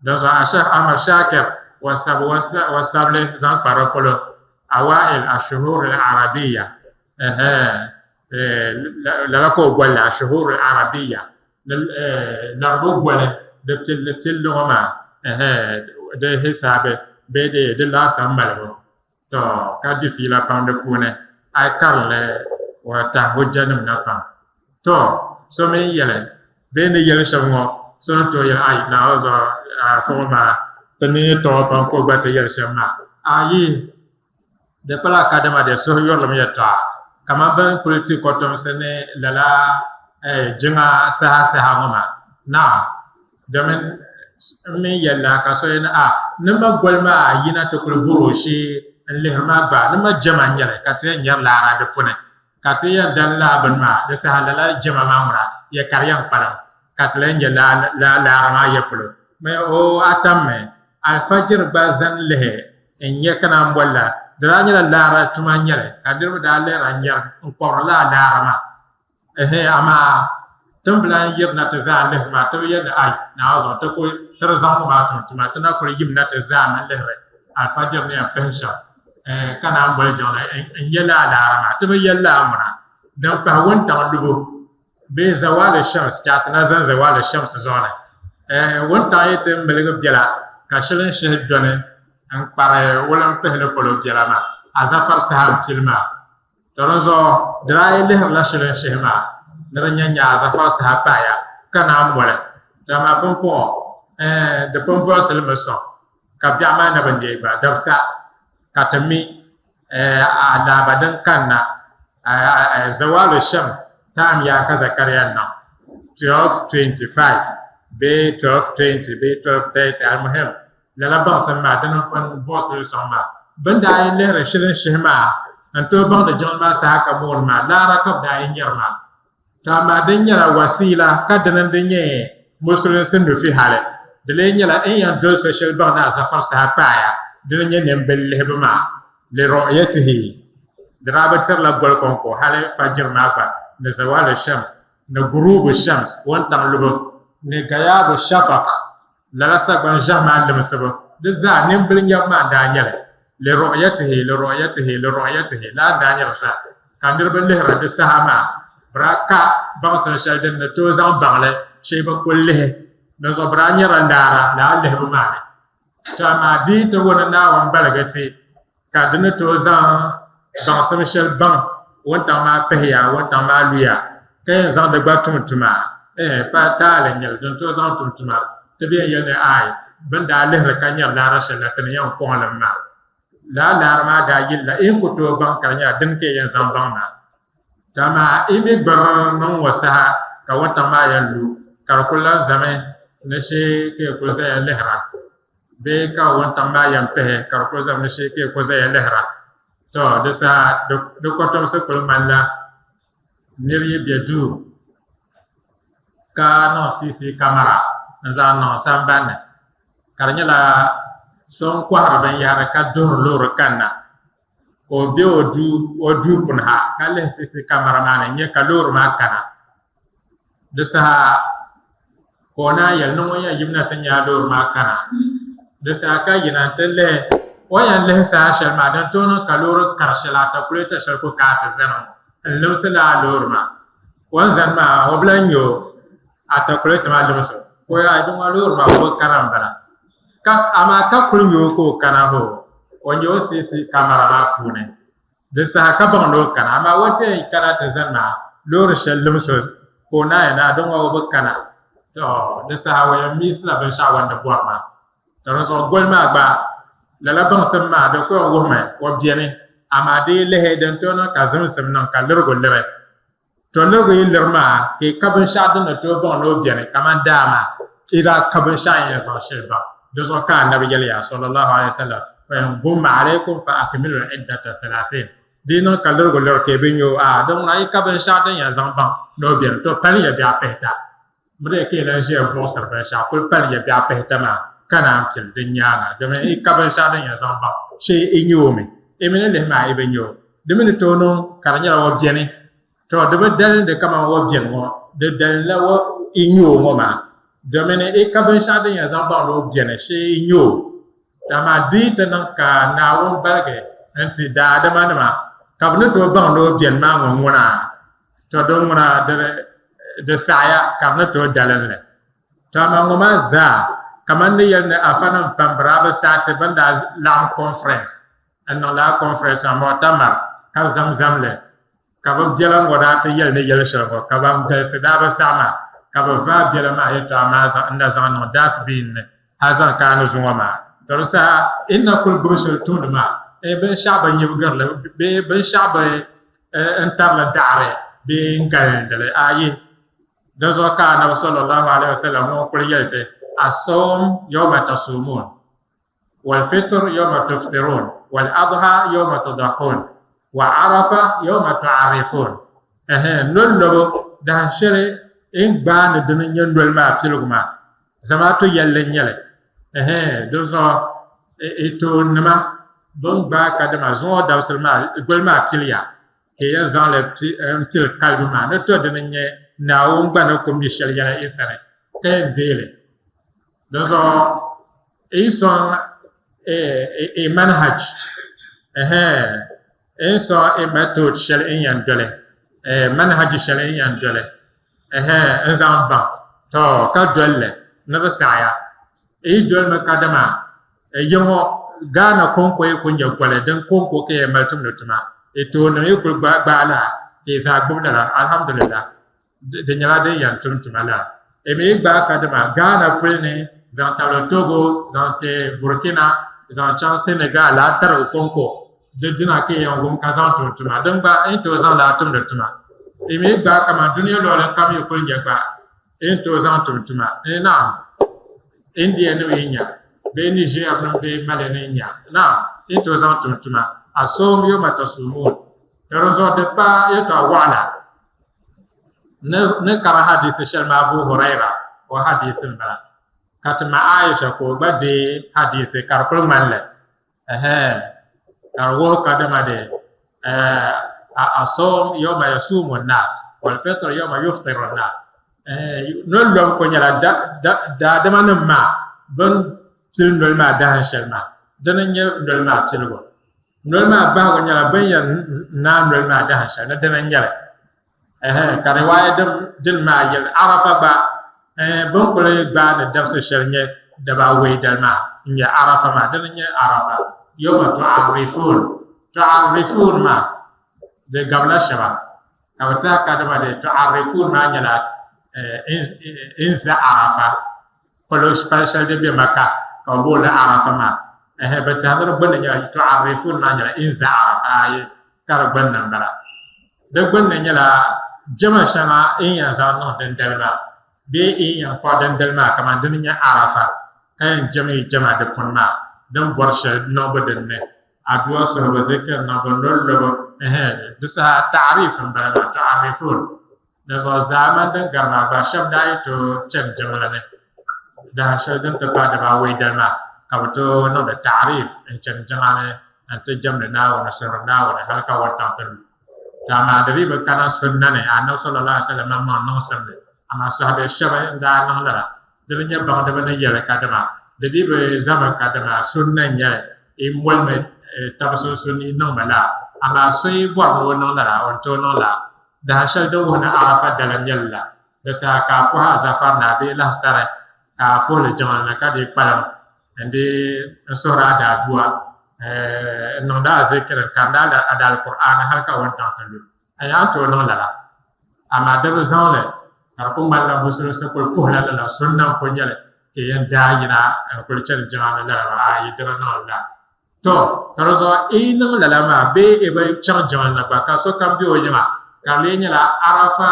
Dinzuɣu Ashɛh Ahmad Shakir, o sabi, o sa-, o sabili zaŋ kpa di polo, Awa'il Ashuhur al-Arabiya. Ɛhɛɛ, eh, la-, lala ka o boli li Ashuhur al-Arabiya. Ni, eh, laribu goli, di pil-, di pilli ŋɔ maa, ɛhɛɛ, di hisaabi, bee di, di laasabu malibu. Tɔ, ka di fiila pam di puuni, a yi karinli, o tahi hujjanim na pam. Tɔ, so mi yɛli, bee ni yɛli shɛm ŋɔ, so ni tooi yɛli, ai, Naawuni zuɣu, a, so ŋɔ maa, ti ni yi tɔɣi pam ka o gba ti yɛli shɛm maa. Ayi, di pala kadama di suhuyurilim yɛtɔɣa, kamani bɛ ni kuli ti kɔtomsi ni lala, eh, jiŋa saha saha ŋɔ maa. Naam. Domin n mi yɛli la ka so yɛn a, ni ma goli maa yina ti kuli bɔri o shee n lihiri ma gba, ni ma jɛma n nyɛli, ka ti yɛn nyari laara di puuni, ka ti yɛn dali laa bini maa, di saha lala jɛma maa ŋuna, yɛ ka di yɛn kpalim, ka ti lahi nyɛ laa, laa, laara maa yɛ polo. Mi o a tammi, alifajiri gba zani lihi n nyɛ ka naan boli la, di daa nyɛla laara tuma n nyɛli, ka niriba daa lihira n nyɛri n kɔbiri laa laara maa. Ɛhɛɛ, amaa ti ni bi lahi yirina ti zaa lihi maa, ti bi yɛli ni, ai, Naawuni zuɣu, ti ku, ti di zaŋ ŋɔ maa tum tuma, ti na kuli yim na ti zaa ni lihiri alifajiri ni yɛn pihim shɛm, eh, ka naan boli jiŋli n, n yɛli a laara maa. Ti bi yɛli laa ŋuna, din pahi wuntaŋ lubu, bee zawali shams, ka ti na zaŋ zawali shams zuɣu ni. Eh, wuntaŋ yi ti miligi biɛla, ka shili n shihi dɔni n kpari wulinpihili polo biɛla maa, azafari saha n pili maa. To dinzuɣu, di daa yi lihirila shili n shihi maa, ni di nya nya azafari saha paaya, ka naan moli. Dama pumpɔŋɔ, eh, di pun bɔrisili mi sɔŋ, ka biɛɣu maa na bi neei gba dabisa, ka ti mi, eh, a daaba din kanna, eh, eh, eh, zawali shɛm taamiya ka Zakariya niŋ, twelve twenty-five bee twelve twenty bee twelve thirty, almuhim, lala baŋsim maa, dini n-pun buɣisi li sɔŋ maa. Bɛ ni daa yi lihiri shili n shihi maa, n-tooi baŋdi jiŋli maa saha ka mooni maa, laara ka bɛ daa yi nyari maa. To amaa din nyɛla wasiila, ka dini n-di nyɛ Musulinsi nufi hali. Di lee nyɛla n yɛn doli so shɛli baŋ ni azafari saha paaya, dini n-nyɛ nimbili lihibu maa, li ru'yatihi. Di daa bi tirila goli kɔŋko, hali fajiri maa gba, ni zawali shɛm, ni guruubu shɛms, wuntaŋ lubu, ni gayaabu shafak, lala sagbani ʒiɛhi maa limsibu, di zaa nimbili nyabu maa n-daa nyɛ li, li ru'yatihi, li ru'yatihi, li ru'yatihi, lala n-daa nyɛ di zaa. Ka niriba lihiri di saha maa, bɛ daa ka baŋsim shɛli din ni tooi zaŋ baŋ li, shee bɛ kul lihi, Dinzuɣu bɛ daa nyɛla laara lala lihibu maa ni. To amaa di yi ti wuni Naawuni baligi ti ka di ni tooi zaŋ baŋsim shɛli baŋ wuntaŋ maa pahiya, wuntaŋ maa luya, ka yɛn zaŋ di gba tum tuma. Ee, pa taali n-nyɛ li din tooi zaŋ tum tuma. Ti bi yɛn yɛli ni, aai, bɛ ni daa lihiri ka nyari laara shɛli la, ti ni yɛn kɔŋ li maa. Lala laara maa daa yilila, yi ni ku tooi baŋ ka di nyɛla dini ka yi yɛn zaŋ baŋ maa. Dama yi mi gbiri niŋ ŋɔ saha ka wuntaŋ maa yɛn lu, ka di kuli lan zami ni shee ka yi kuli zaya lihira, bee ka wuntaŋ maa yɛn pihi ka di kuli zami ni shee ka yi kuli zaya lihira. Tɔ, di saha di, di kɔtomsi kuli ŋmanila nir yi be duu ka niŋ C C camera n-zaŋ niŋ sambani ni, ka di nyɛla so n-kɔhiri binyɛhiri ka duhiri loori kanna. Ka o be o duu, o duu puuni ha, ka lihi C C camera maa ni, n-nyɛ ka loori maa kana. Di saha ka o naan yɛli ni ŋun yɛn yimina ti nya loori maa kana. Di saha ka yina nti lihi, o ni yɛn lihi saha shɛli maa, din tooi niŋ ka loori kari shɛli, atakulɛta shɛli ku kana ti zani ŋɔ n-limsi lala loori maa. O ni zani maa, o bi lahi nya o, atakulɛta maa limsi o. Ka o yɛli, "Ai, din ŋɔ loori maa, o bi kana m-bala." Ka, amaa ka kuli nya o ka o kana hoo, o nya o C C camera maa puuni. Di saha ka baŋ ni o kana, amaa o ti yɛn kana ti zani maa, loori shɛli limsi o, ka o naan yɛli ni, "Ai, din ŋɔ o bi kana." Tɔ, di saha o yɛn miisila binshɛɣu o ni di bɔri maa. Ka dinzuɣu goli maa gba, lala baŋsim maa, di ku yɛn wuhimi o beni, amaa di yi lihi din tooi niŋ ka zimsim niŋ ka lirigu liri. To lirigu yi liri maa, ka yi ka binshɛɣu din ni tooi baŋ ni o beni, kamani daa maa, yi daa ka binshɛɣu n-yɛn zaŋ shɛli baŋ. Di zuɣu ka Annabi yɛli ya, sallallahu alaihi wasallam, "Fa in gumma alaikum fa akmilu iddata thalathin." Di yi niŋ ka lirigu liri ka yi bi nya o, a, din ŋuna yi ka binshɛɣu din yɛn zaŋ baŋ ni o beni, to pali ya biɛɣu pihita. Bɛ di ka yi lan ʒiya buɣisiri binshɛɣu, kuli pali ya biɛɣu pihita maa, ka naan pili din nyaaŋa. Domin yi ka binshɛɣu din yɛn zaŋ baŋ, shee yi nya o mi. Yi mi ni lihi maa, yi bi nya o. Di mi ni tooi niŋ ka di nyɛla o beni. Tɔ, di bi dalindi kamani o beni ŋɔ, di dalindila o, yi nya o ŋɔ maa. Domin yi ka binshɛɣu din yɛn zaŋ baŋ ni o beni, shee yi nya o. Dama di yi ti niŋ ka Naawuni baligi n-ti daadimanima, ka bɛ ni tooi baŋ ni o beni maa ŋɔ ŋuna, tɔ, din ŋuna di, di saɣiya ka bɛ ni tooi dalindi. Tɔ, amaa ŋɔ maa zaa, kamani ni yɛli ni afanim pam bɛ daa bi saɣi ti bɛ ni daa laɣim conference, n-niŋ lala conference maa, mu'tamar, ka zamzam li. Ka bɛ biɛla ŋɔ daa ti yɛli ni yɛli shɛli ŋɔ, ka ban galisi daa bi saɣi maa, ka bɛ vaai biɛla maa yɛtɔɣa maa zaŋ, n-na zaŋ niŋ dustbin ni, hal zaŋ kana ni zuŋɔ maa. Di di saha, n na kuli gbubi shɛli tumdi maa, eh, binshɛɣu bi nyibigiri li, bee binshɛɣu bi, eh, n-tari li daɣiri, bee n-galindi li. Ayi, dinzuɣu ka Annabi sallallahu alaihi wasallam ŋun kuli yɛli ti, "As-sawm yawma tasumun." Wal fitr yawma tufṭirun, wal adha yawma tudhahhun, wa arafa yawma tu'arrifun. Ɛhɛn, noli lɔbu, dahin shɛli n gbaai ni dini n-nyɛ noli maa piligu maa, zamaatu yɛlli n-nyɛ li. Ɛhɛn, dinzuɣu, i, i tooni nima bɛ ni gbaai kadama zuŋɔ dabisili maa, goli maa piliya. Ka yi yɛn zaŋ li pi-, n-pili kalibu maa, ni to dini n-nyɛ Naawuni gba ni ku mi shɛli yɛla yi sani, ka yɛn deei li. Dinzuɣu, yi sɔŋ, eh, eh, eh, manhaj, ɛhɛn, yi sɔŋ, eh, method shɛli n yɛn doli, eh, manhaj shɛli n yɛn doli, ɛhɛn, n zaŋ baŋ, tɔ, ka doli li, ni bi saɣiya. Yi dolimi kadama, eh, yiŋɔ Ghana kɔŋko yi ku nyɛ goli, din kɔŋko ka yɛn mali tumdi tuma. Yi tooni yi kuli gba-, gbaai la, ka yi zaa gbubi lala, alhamdulillah. Di, di nyɛla din yɛn tum tuma la. Yi mi yi gbaai kadama, Ghana puli ni, zaŋ tabili Togo, zaŋ ti Burkina, zaŋ chaŋ Senegal, lala tarigu kɔŋko. Di dina ka yi yɛn wum ka zaŋ tum tuma. Din gba, yi ni tooi zaŋ lala tumdi tuma. Yi mi yi gbaai kaman dunia luɣili kam yi kuli nyɛ gba, yi ni tooi zaŋ tum tuma. Ee, naam. India nim yi nya, bee Niger nim, bee Mali ni nya. Naam, yi ni tooi zaŋ tum tuma. As-sawm yawma tasumun. Ka dinzuɣu di pa yɛtɔɣa waɣala. Ni, ni kara hadiisi shɛli maa, Abu Huraira, o hadiisi m-bala. Ka ti ma Aisha ka o gba deei hadiisi ka di kuli ŋmani li. Ɛhɛn. Ka di wuhi kadama di, eh, a, as-sawm yawma yasumu an-nas, wal fitr yawma yufṭiru an-nas. Eh, noli lɔbu ko nyɛla da, da, daadama nim maa, bɛ ni pili noli maa dahin shɛli maa, dini n-nyɛ noli maa piligu. Noli maa bahigu nyɛla bɛ ni yɛn naai noli maa dahin shɛli, ni dini n-nyɛ li. Ɛhɛn, ka riwaaya din, din maa yɛli, Arafa gba, Bɛ ni kuli gbaani dabisi shɛli nyɛ daba awei dali maa n-nyɛ Arafa maa, dini n-nyɛ Arafa. Yawma tu'arrifuun, tu'arrifuun maa di gabila shɛba ka bɛ tɛha kadama di tu'arrifuun maa nyɛla n-za Arafa polo pali shɛli din be Maka ka bɛ booni li Arafa maa. Ɛhɛ, bɛ tɛha ni di gbunni nyɛla tu'arrifuun maa nyɛla n-za Arafa ayi ka di gbunni m-bala. Di gbunni nyɛla jɛma shɛŋa n yɛn zaŋ niŋ dindali maa bee n yɛn kpuɣi dindali maa kamani dini n-nyɛ Arafa ka yɛn jɛm yi jɛma di puuni maa din bɔri shɛli niŋbu din ni, aduwa suhibu, zikiri niŋbu, noli lobu, ɛhɛ, di saha taarifu m-bala maa, tu'arrifuun. Dinzuɣu zaamani din gari maa gba shɛba daa yi tooi chani jiŋli ni dahin shɛli din ti paai daba awei dali maa ka bɛ tooi niŋdi taarifu n-chani jiŋa ni n-ti jɛmdi Naawuni, suhiri Naawuni hali ka wuntaŋ ti lu. To amaa di dii bi kana sunna ni Annabi sallallahu alaihi wasallam maŋmaŋ niŋsim li, amaa sɔhabihi shɛba n-daa niŋ lala. Di bi nyɛ baŋdiba ni yɛli kadama di dii bi zami kadama sunna n-nyɛ li, yi molimi tabi sunsuuni yi niŋmi lala, amaa so yi bɔri ni o niŋ lala o ni tooi niŋ lala. Dahin shɛli din wuhi ni Arafa dali n-nyɛ li la, di saha ka a puhi azafari ni a bee lahisari ka a puhi li jiŋli ni ka dii kpalim n-dii n-suhiri a daadua n-niŋdi a zikiri n-karindi a daali Kur'aani hali ka wuntaŋ ti lu. A yaa tooi niŋ lala, amaa di bi zaŋ li ka di ku ŋmanila Musulinsi kuli puhila lala sunna n-kuli nyɛ li ka yɛn daa yina n-kuli chani jiŋa ni lala maa, ayi, di bi niŋ lala. To, ka di zuɣu yi niŋ lala maa bee yi bi chaŋ jiŋli ni gba ka sokam be o yiŋa ka di lee nyɛla Arafa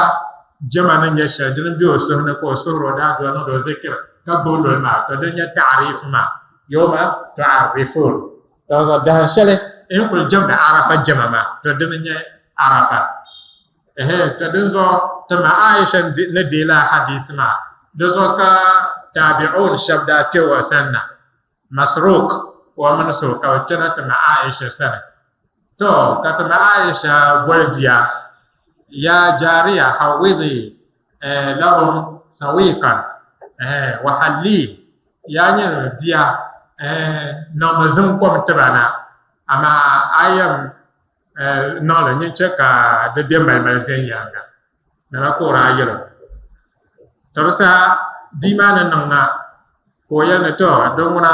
jɛma ni nyɛ shɛli dini be o suhu ni ka o suhiri o daadua niŋdi o zikiri ka gbubi noli maa, to din nyɛ taarifu maa, yawma tu'arrifuun. Ka di zuɣu dahin shɛli yi ni kuli jɛmdi Arafa jɛma maa, to dini nyɛ Arafa. Ɛhɛ, to dinzuɣu ti ma Aisha ni deei lala hadiisi maa, di zuɣu ka taabi'uun shɛba daa kpe o sani na. Masruq, o mini so ka bɛ kpɛna ti ma Aisha sani. To, ka ti ma Aisha boli bia, ya jaariya hawwidi lahum sawiqan, wa hallii, yaa nyɛ bia, niŋmi zim kom ti ba na, amaa a yɛn niŋ li nyin chɛ ka di be malimali viɛnyɛliŋga. Lala ka o daa yɛl o. To di saha bia maa ni niŋ na ka o yɛli ni, to, din ŋuna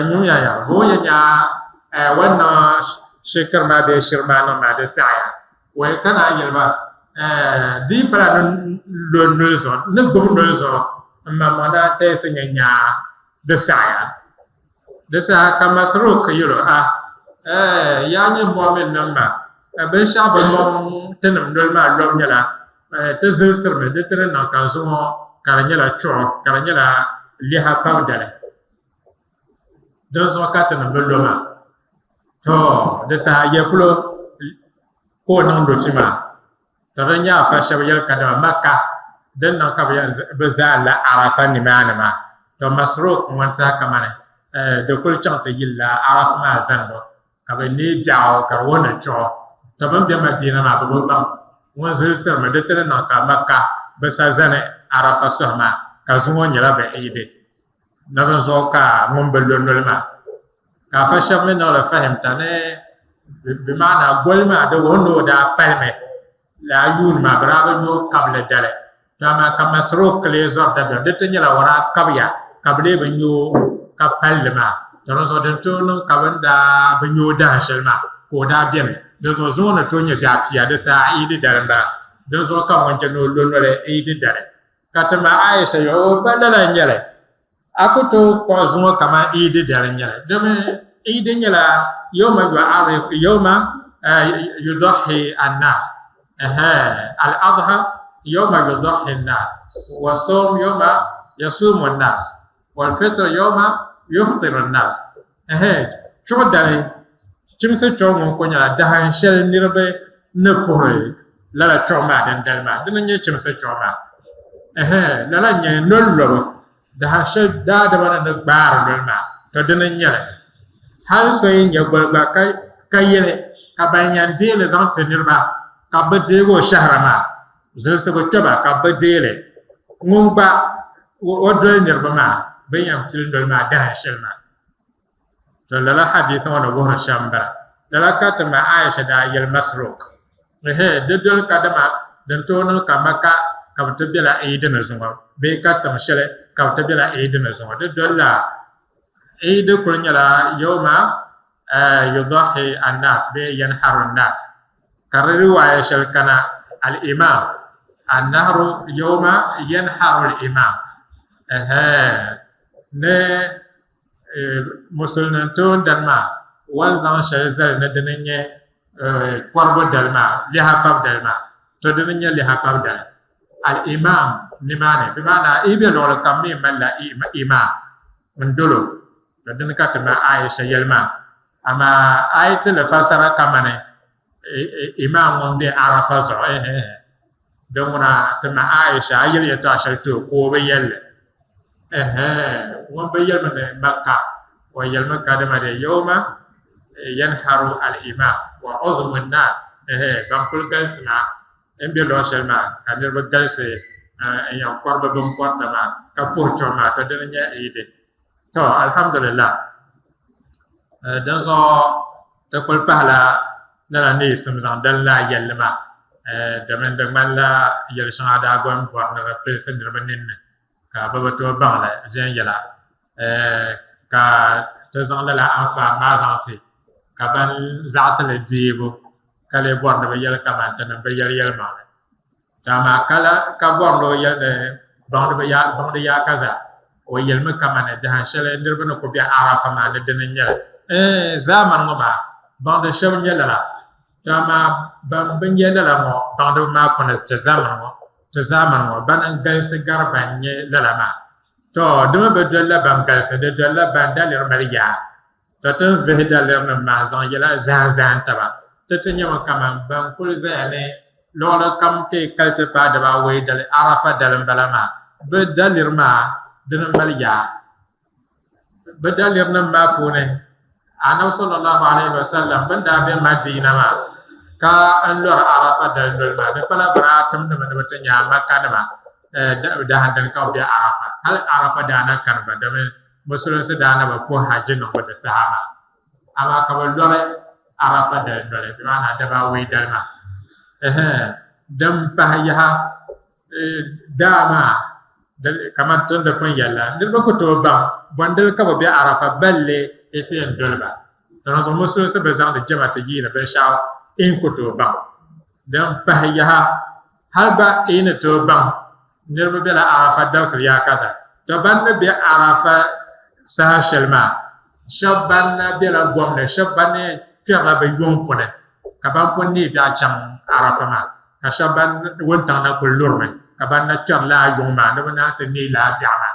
nyumiya ya, bɛ o yɛn nya o ni niŋ shikiri maa bee shiri maa niŋ maa di saɣiya, o yɛn kana a yɛli ba, di yi pala ni lo noli zuɣu, ni gbubi noli zuɣu, m maŋmaŋ daa talisi nya nya di saɣiya. Di saha ka Masruq yɛl o, a, ɛɛ, yaa nyɛ mɔminnima maa, binshɛɣu bɛ niŋ tinim noli maa lɔbu nyɛla ti zilisirimi di ti ni niŋ ka zuŋɔ ka di nyɛla chuɣu ka di nyɛla lɛha pabidali. Dinzuɣu ka tinim bi lo maa. Tɔ, di saha yɛ polo ka o niŋ dochi maa. Tɔ, din nyɛ afa shɛba yɛli kadama Makka din niŋ ka bɛ zaani la Arafa nimaani maa. Tɔ, Masruq ŋun tihi kamani di kuli chaŋ ti yili la Arafa maa zanibu ka bɛ neei biɛɣu ka di wuhi ni chuɣu. Tɔ, bɛn be Madiina maa bɛ bi baŋ ŋun zilisirimi di ti ni niŋ ka Makka bɛ sa zani Arafa suhi maa ka zuŋɔ nyɛla bɛ iidi. Ni dinzuɣu ka ŋun bi lo noli maa. Ka afa shɛba mi niŋ li fahimta ni bi maana goli maa di wuhi ni o daa palimi lala yuuni maa bɛ daa bi nyo kabili dali. To amaa ka Masruq lee zɔri dabiɛm di ti nyɛla o daa kabiya ka bɛ lee bi nyo ka palli maa. To dinzuɣu din tooi niŋ ka bɛ ni daa bi nyo dahin shɛli maa ka o daa beni. Dinzuɣu zuŋɔ ni tooi nyɛ daapia di saha iidi dali m-bala. Dinzuɣu ka ŋun chɛ ni o lo noli iidi dali. Ka ti ma Aisha yɛli o ba lala n-nyɛ li. A ku tooi kpuɣi zuŋɔ kamani iidi dali n-nyɛ li. Domin iidi nyɛla yawma yu'arrif, yawma yudahhi an-nas. Ɛhɛɛ, al-adha yawma yudahhi an-nas, wa sawm yawma yasumu an-nas, wal fitr yawma yufṭiru an-nas. Ɛhɛɛ, chuɣu dali. Chimsi chuɣu ŋɔ ku nyɛla dahin shɛli niriba ni puhiri lala chuɣu maa dindali maa. Dini n-nyɛ chimsi chuɣu maa. Ɛhɛɛ, lala n-nyɛ noli lɔbu. Dahin shɛli daadama ni ni gbaari noli maa, to dini n-nyɛ li. Hali so yi nya goli gba ka yɛli ka ban yɛn deei li zaŋ ti niriba ka bɛ deegi o shɛhira maa, zilisigu kpɛba ka bɛ deei li. Ŋun gba o doli niriba maa bɛ ni yɛn pili noli maa dahin shɛli maa. To lala hadiisi ŋɔ ni wuhiri shɛm m-bala. Lala ka ti ma Aisha daa yɛli Masruq. Ehe, di doli kadama din tooi niŋ ka Maka ka bɛ ti bela iidi ni zuŋɔ bee ka tiŋ shɛli ka bɛ ti bela iidi ni zuŋɔ. Di doli la iidi kuli nyɛla yawma yudahhi annas bee yanharu annas. Ka di riwaaya shɛli kana al-imam, annahru yawma yanharu al-imam. Ɛhɛɛ, ni musulinima toondani maa wan zaŋ shɛli zali ni dini n-nyɛ kɔribu dali maa, lɛha kpabu dali maa, to dini n-nyɛ lɛha kpabu dali. Al-imam nimaani, bi maana yi be luɣili kam mi malila imam n-dolo. Ka dini ka ti ma Aisha yɛli maa. Amaa a yi ti li fasara kamani imam ŋun be Arafa zuɣu, ɛhɛɛ. Din ŋuna ti ma Aisha a yɛli yɛtɔɣa shɛli ti o ka o bi yɛli li. Ɛhɛɛ, ŋun bi yɛlimi ni Makka, o yɛlimi kadama de yawma yanharu al-imam wa uzumu nnas. Ɛhɛɛ, ban kuli galisi maa n be luɣ shɛli maa ka niriba galisi n yɛn kɔri bɛ binkɔrita maa ka puhi chuɣu maa, to dini nyɛ iidi. To, alhamdulillah. Dinzuɣu ti kuli pahila lala neesim zaŋ dali laa yɛlli maa, domin di ŋmanila yɛli shɛŋa a daa bɔri ni di pilisi niriba ninni ka bɛ bi tooi baŋ li viɛnyɛla, ka ti zaŋ lala anfaani maa zaŋ ti ka ban zaɣisi li deebu ka lee bɔri ni bɛ yɛli kamani ti niŋ bɛ yɛli yɛlimaŋli. To amaa ka la ka bɔri ni o yɛli ni baŋdiba yaa baŋdi yaa kaza. O yɛlimi kamani dahin shɛli niriba ni ku be Arafa maa ni dini n-nyɛ li. Ɛɛ, zaamani ŋɔ maa baŋdi shɛba n-nyɛ lala. To amaa ban bi nya lala ŋɔ baŋdiba maa puuni ti zaamani ŋɔ, ti zaamani ŋɔ bana n-galisi gari ban nya lala maa. To, di mi bi dolila ban galisi, di dolila ban daliri mali yaa. To ti ni vihi dalirinim maa zaŋ yɛla zahim zahim taba. Ti ti nyɛmi kaman ban kuli zaya ni luɣili kam ti yi kali ti paai daba awɔi dali, Arafa dali m-bala maa. Bɛ daliri maa, dini mali yaa. Bɛ dalirinim maa puuni, Annabi sallallahu alaihi wasallam bɛ ni daa be Madiina maa ka n-lɔri Arafa dali noli maa, di pala bɛ daa timdimi ni bɛ ti nya Makkanima, eh, da-, dahin dini ka bɛ be Arafa. Hali Arafa daa na kani ba, domin Musulinsi daa na bi puhi hajji niŋbu di saha maa, amaa ka bɛ lɔri Arafa dali noli, bi maana daba awɔi dali maa. Ɛhɛn, din pahi yaha, eh, daa maa, kamani ti ni di pun yɛli la, niriba ku tooi baŋ bɔndili ka bɛ be Arafa balli iti yɛn doli ba. Dinzuɣu Musulinsi bi zaŋdi jɛma ti yiini binshɛɣu n ku tooi baŋ. Din pahi yaha, hali gba yi ni tooi baŋ niriba bela Arafa dabisili yaakata. To ban ni be Arafa saha shɛli maa, shɛba ban na bela gom ni, shɛba ban ni kpɛrila bɛ yuŋ puuni, ka ban pun neei biɛɣu chaŋ Arafa maa, ka shɛba ban wuntaŋ na kuli lurimi, ka ban na kpɛri lala yuŋ maa ni bɛ naan ti neei lala biɛɣu maa.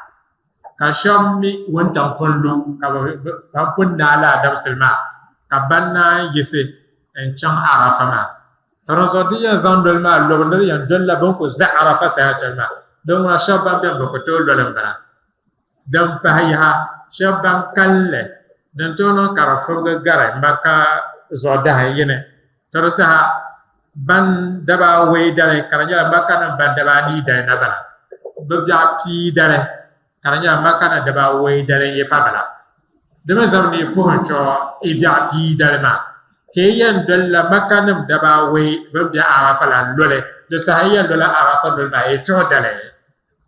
Ka shɛba mi wuntaŋ pun lu, ka bɛ, bɛ, ban pun naai lala dabisili maa, ka ban naan yiɣisi n-chaŋ Arafa maa. Ka dinzuɣu di yɛn zaŋ noli maa lɔbi, ni di yɛn dolila bɛ ni ku za Arafa saha shɛli maa. Din ŋuna shɛba ban beni bɛ ku tooi loli m-bala. Din pahi yaha, shɛba ban kalinli, din tooi niŋ ka di fibigi gari Makka zuɣu dahin yini. Ti di saha, ban daba awɔi dali, ka di nyɛla Makkanim ban daba anii dali na bala. Bɛ biɛɣu pia dali, ka di nyɛla Makkanim daba awɔi dali n-yi pa bala. Di mi zaŋ ni yi puhi n-chɔ yi biɛɣu pia dali maa, ka yi yɛn dolila Makkanim daba awɔi bɛn be Arafa la loli. Di saha yi yɛn lola Arafa noli maa, yi tuhi dali.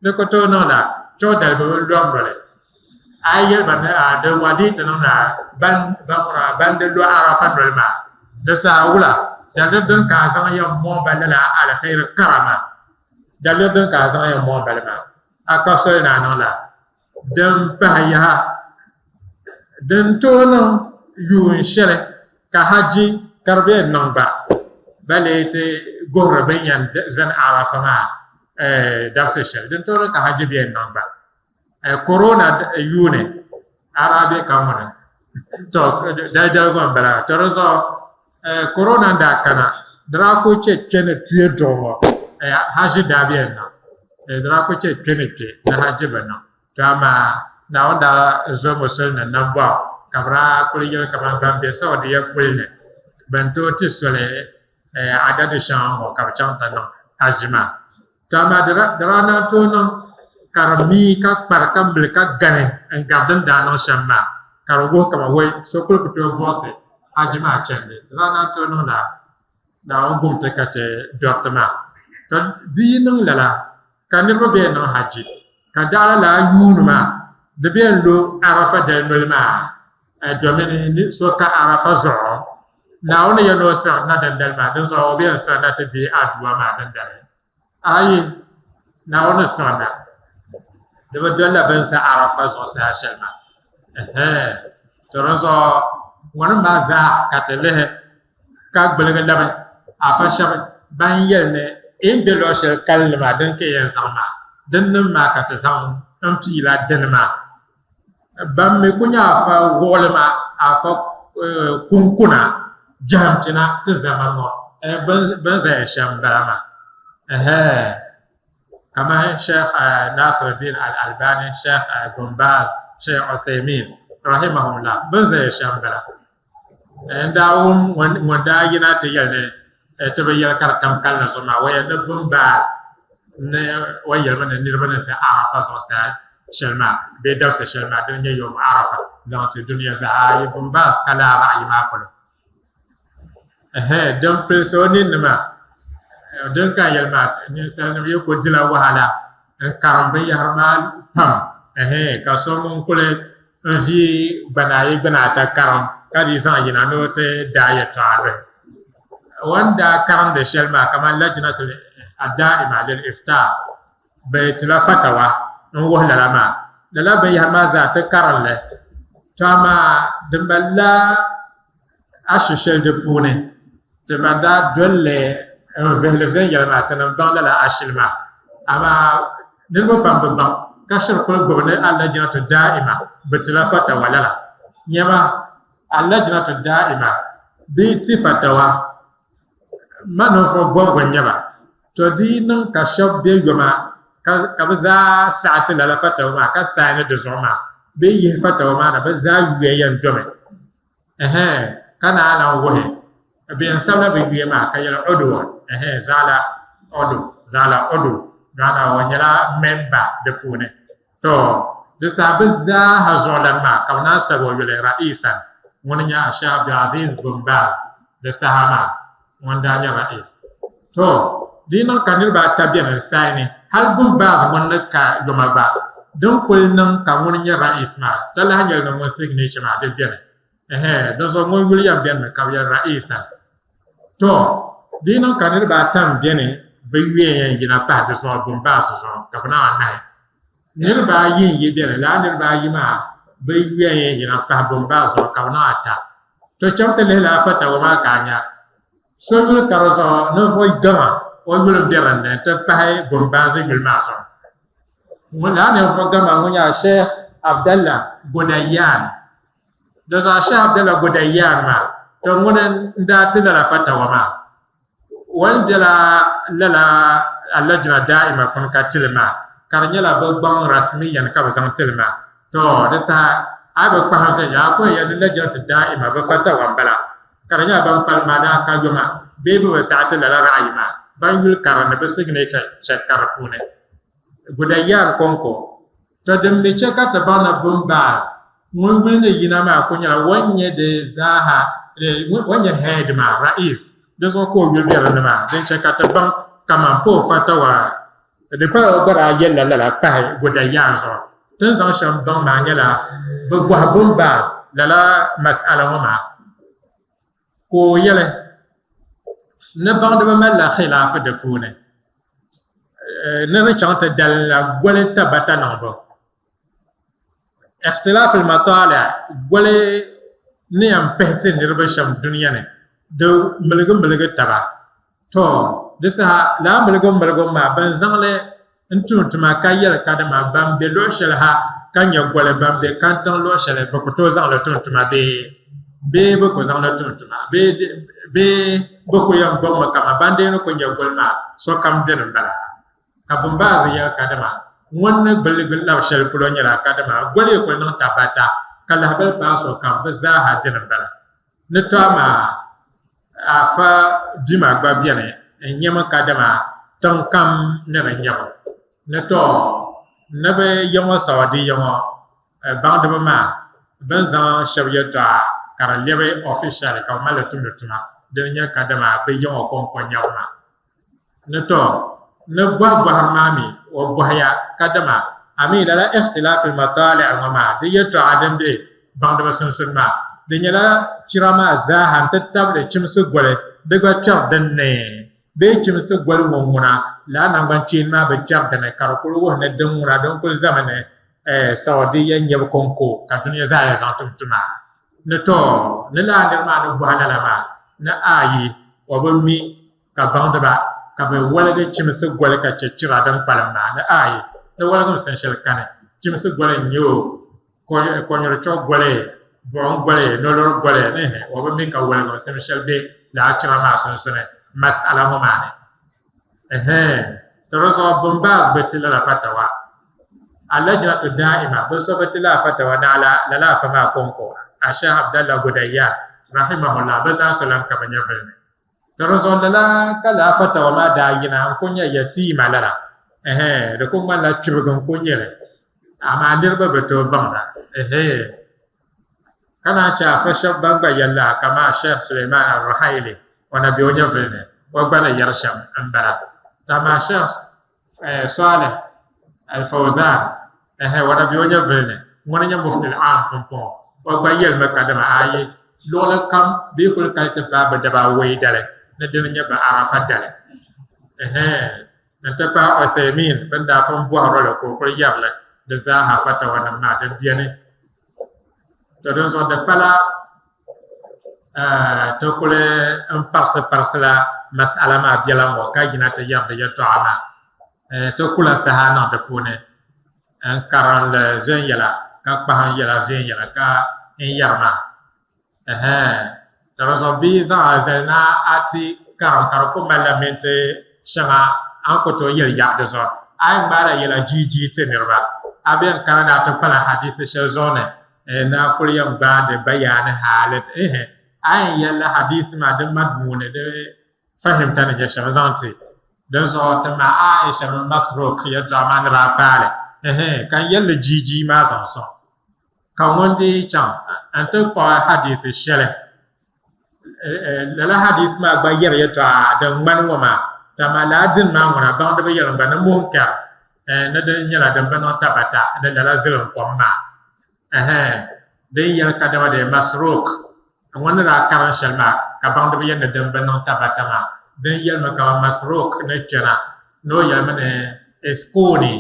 Di ku tooi niŋ la, tuhi dali bɛ bi lɔri noli. A yi yɛli ba ni, a, di wa di yi ti niŋ la, ban, ban, ban di lo Arafa noli maa. Di saha wula, daliri din ka a zaŋ yɛn mɔŋ ba lala alheri kara maa. Daliri din ka a zaŋ yɛn mɔŋ ba li maa. A ka soli ni a niŋ la. Din pahi yaha, din tooi niŋ yuun shɛli ka hajji ka di bɛ niŋ gba, bɛ lee ti guhiri bɛ ni yɛn zani Arafa maa, eh, dabisi shɛli. Din tooi niŋ ka hajji bɛ niŋ gba. Eh, corona d-, yuuni, a daa be ka ŋuni. To, dali daligu m-bala. To, di zuɣu, eh, corona n-daa kana, di daa kuli chɛ kpe ni tuya duɣu ŋɔ, eh, hajji daa bɛ niŋ. Eh, di daa kuli chɛ kpe ni kpe ni hajji bi niŋ. To amaa Naawuni daa zo Musulinima nambɔɣu, ka bɛ daa kuli yɛli kaman ban be Saudiya puli ni, bɛ ni tooi ti soli, eh, adadi shɛŋa ŋɔ ka bɛ chaŋ ti niŋ hajji maa. To amaa di daa, di daa naan tooi niŋ ka di mi ka kpari ka mili ka gani n-gari din daa niŋ shɛm maa, ka di wuhi kaman wai so kuli bi tooi buɣisi hajji maa chandi. Di daa naan tooi niŋ la Naawuni gum ti ka ti dɔriti maa. To di yi niŋ lala, Ka niriba be niŋ hajji, ka daɣila laa yuuni maa, di be n-lu Arafa dali noli maa, eh, domin ni so ka Arafa zuɣu, Naawuni ni yɛn ni o siɣirina dindali maa, dinzuɣu o be n-siɣirina ti deei aduwa maa dindali. Ayi, Naawuni ni siɣirina, di bi dolila bɛ ni za Arafa zuɣusaa shɛli maa. Ɛhɛɛ. To dinzuɣu, ŋuni maa zaa ka ti lihi, ka gbuligi labi afa shɛba ban yɛli ni, yi ni be luɣ shɛli kalinli maa din ka yɛn zaŋ maa, din niŋ maa ka ti zaŋ m-piila dini maa. Ban mi ku nyɛ afa wuɣili maa, afa, eh, kunkuna, jahimchina ti zama ŋɔ, eh, bɛn, bɛn zaya shɛm m-bala maa. Ɛhɛɛ. Kamani Sheikh, eh, Nasiruddin Al-Albani, Sheikh, eh, Bin Baz, Sheikh Uthaymin, rahimahumullah, bɛn zaya shɛm m-bala. Eh, n daa wum ŋun, ŋun daa yina ti yɛli ni, eh, ti bi yɛli ka di tam kalinli zuɣu maa, o yɛli ni Bin Baz ni o yɛlimi ni niriba ni ʒe Arafa zuɣusaa shɛli maa, bee dabisa shɛli maa, din nyɛ yom Arafa, zaŋ ti dunia zaa, ayi, Bin Baz ka lahi ra'ayi maa polo. Ɛhɛɛ, din pilisi o ninni maa, eh, din ka n yɛli maa, ninsalinima yi ku dila wahala n-karim binyɛhiri maa pam. Ɛhɛɛ, ka so ŋun kuli n-vi gbana ayi gbana ata karim, ka dii zaŋ yina ni o ti daa yɛtɔɣa zihi. O ni daa karimdi shɛli maa, kamani Lajnatul Daa'ima lil Ifta, bɛ tila fatawa n-wuhi lala maa. Lala binyɛhiri maa zaa ti karim li. To amaa di malila ashili shɛli di puuni, ti ban daa doli li n-vihili viɛnyɛla maa, ti ni baŋ lala ashili maa. Amaa niriba pam bi baŋ, ka shiri kuli gbubi ni Allajinatu Daa'ima bi tila fatawa lala. Nyama, Allajinatu Daa'ima bɛ ti fatawa, ma ninvuɣ bɔbigu n-nyɛ ba. To di yi niŋ ka shɛba be yoma, ka, ka bɛ zaa saɣi ti lala fatawa maa, ka saini di zuɣu maa, bɛ yi yihi fatawa maa na, bɛ zaa yuya yɛn domi. Ɛhɛn, ka naan lan wuhi, bɛ yɛn sabila bɛ yuya maa, ka yɛli udu, ɛhɛn, zaala udu, zaala udu, zaala o nyɛla mɛmba di puuni. To, di saha bɛ zaaha zuɣulana maa, ka bɛ naan sabi o yuli Ra'isan, ŋuni n-nyɛ Sheikh Abdulaziz bin Baz, di saha maa, ŋun daa nyɛ Ra'is. To, di yi niŋ ka niriba ata beni n-saini, hali bin Baz ŋun ni ka yoma gba, din kuli niŋ ka ŋuni n-nyɛ Ra'is maa, di lahi nyɛla ni ŋun signature maa, di beni. Ɛhɛn, dinzuɣu ŋun yuli yɛn beni mi ka bɛ yɛli Ra'isa. To, di yi niŋ ka niriba ata m-beni, bɛ yuya yɛn yina pahi di zuɣu, bin Baz zuɣu, ka bɛ naan anahi. Niriba ayi n-yi beni, lala niriba ayi maa, bɛ yuya yɛn yina pahi bin Baz zuɣu, ka bɛ naan ata. To, chaŋ ti lihi lala fatawa maa ka a nya. So yuli ka di zuɣu, ninvuɣ gaŋa, o yuli m-be din ni, n-ti pahi bin Baz yuli maa zuɣu. Ŋun laa ninvuɣ gaŋa ŋun nyɛ Sheikh Abdallah Godayyan. Dinzuɣu Sheikh Abdallah Godayyan maa, to ŋuni n-daa ti lala fatawa maa. O ni bela lala Allajina Daa'ima puuni ka ti li maa, ka di nyɛla bɛ gbaŋ rasmiyan ka bɛ zaŋ ti li maa. To, di saha, a yi bi kpahim viɛnyɛla, a kuli yɛli ni Lajinatu Daa'ima bɛ fatawa m-bala. Ka di nyɛla ban kpalim maa daa ka yoma, bee bɛ bi saɣi ti lala ra'ayi maa, ban yuli kari ni bɛ signature check ka di puuni. Gudayyan Konko. To, din mi chɛ ka ti baŋ ni Bin Baz ŋun yuli ni yina maa kuli nyɛla o ni nyɛ di zaaha, eh, o ni nyɛ head maa, Ra'is. Di zuɣu ka o yuli be di ni maa. Din chɛ ka ti baŋ, kaman pa o fatawa, di pala o gba daa yɛlila lala pahi Gudayyan zuɣu. Ti ni zaŋ shɛm baŋ maa nyɛla bɛ bɔhi Bin Baz lala mas'ala ŋɔ maa. Ka o yɛli ni baŋdiba malila khilaafu di puuni, eh, ni di chaŋ ti dalinla goli tabata niŋbu. Ikhtilaaful matali' goli ni yɛn pihi ti niriba shɛm dunia ni, di miligi miligi taba. To, di saha, lala miligi miligi maa, ban zaŋ li n-tum tuma ka yɛli kadama ban be luɣ shɛli ha ka nya goli, ban be kantiŋ luɣ shɛli bɛ ku tooi zaŋ li tum tuma bee, bee bɛ ku zaŋ li tum tuma bee, bee bɛ ku yɛn gɔŋmi kaman ban dee ni ku nya goli maa sokam beni m-bala. Ka Bin Baz yɛli kadama ŋun ni gbiligi lab shɛli polo nyɛla kadama goli yi kuli niŋ tabata ka lahibali paai sokam bɛ zaaha dini m-bala. Ni to amaa afa bima gba beni n-nyɛmi kadama tiŋ kam ni di nyɛbu. Ni to, ni bɛ yiŋɔ Saudi yiŋɔ, eh, baŋdiba maa, bɛ ni zaŋ shɛba yɛtɔɣa ka di lɛbi officially ka bɛ mali li tumdi tuma, dini n-nyɛ kadama bɛ yiŋɔ kɔŋko nyɛbu maa. Ni to, ni bɔhi bɔhiri maa mi, o bɔhiya kadama a mi lala ikhtilaafil mataaliɣi ŋɔ maa di yɛtɔɣa din be baŋdiba sunsun maa di nyɛla chira maa zaaha n ti tabili chimsi goli di gba kpɛri din ni bee chimsi goli ŋɔ ŋuna lala nangbankpeeni maa bi kpɛri dini ka di kuli wuhi ni din ŋuna din kuli zami ni saudiya nyɛbu konko ka dunia zaa yɛn zaŋ tum tuma ni tɔ ni laa niri maa ni bɔhi lala maa ni aayi o bi mi ka baŋdiba ka bɛ waligi chimsi goli ka chɛ chira din kpalim maa ni aayi ni waligi n san shɛli kani chimsi goli n-nyɛ o kɔnyuri chɔɣu goli buɣim goli nolɔri goli nihi o bi mi ka waligi n san shɛli be laa chira maa sunsuni mas'ala ŋɔ maa ni. Ɛhɛn. Tɔ di zuɣu bin baas bi ti lala fatawa. Allajnatu daima bi so bi ti lala fatawa naɣila lala afa maa kɔŋko a sheikh abdallah gudayya rahimahullah bi zaa so lan ka bi nyɛvili ni. Tɔ di zuɣu lala ka lala fatawa maa daa yina n ku nyɛ yatiima lala. Ɛhɛn. Di ku ŋmanila kpibigu n ku nyɛ li amaa niriba bi tooi baŋda. Ɛhɛn. Ka naan chɛ afa shɛba ban gba yɛli la kaman sheikh suleiman al-ruhaili o na be o nyɛvili ni o gba ni yɛri shɛm m-bala. Amaa sheikh sɔalih al-fawzan ɛhɛ o na be o nyɛvili ni ŋuni nyɛ mufti al-aam pumpɔŋɔ o gba yɛlimi ka dama aayi luɣili kam bɛ yi kuli kali ti paai bɛ daba awɔi dali ni dini nyɛ bɛ arafa dali. Ɛhɛ. N ti pahi Uthaymin bɛ ni daa pun bɔhiri li ka o kuli yɛri li di zaaha fatawanim maa di beni. To dinzuɣu di pala ti kuli n parisi parisi la mas'ala maa biɛla ŋɔ ka yina ti yɛri di yɛtɔɣa maa. Ti kula saha niŋ di puuni n karim li viɛnyɛla ka kpahim yɛla viɛnyɛla ka n yɛri maa. Ɛhɛn. Ka di zuɣu bia zaŋ a zali ni a ti karim ka di ku mali la minti shɛŋa a ni ku tooi yɛli yaɣa di zuɣu. A yi ŋmaala yɛla jiijii ti niriba a bɛn kana ni a ti kpala hadiisi shɛli zuɣu ni eh, ni a kuli yɛn gbaandi bayaani haali. Ɛhɛn. A yɛn yɛlila hadiisi maa di ma duuni di fahimta ni nyɛ shɛm zaŋ ti. Dinzuɣu ti ma Aisha mini Masruk yɛltɔɣa maa ni daa paali. Ɛhɛn. Ka n yɛli li jiijii maa zaŋ sɔŋ. Ka ŋun dii chaŋ n ti kpuɣi hadiisi shɛli. Lala hadiisi maa gba yɛri yɛtɔɣa din ŋmani ŋɔ maa, dama lala dini maa ŋuna baŋdiba yɛliŋ gba ni munkar ni din nyɛla din bi niŋ tabata ni lala zilim kom maa. Ɛhɛn. Din yɛli kadama di Masruk ŋun ni daa karim shɛli maa ka baŋdiba yɛli ni din bi niŋ tabata maa. Din yɛlimi kaman Masruk ni kpɛna ni o yɛlimi ni Iskuni.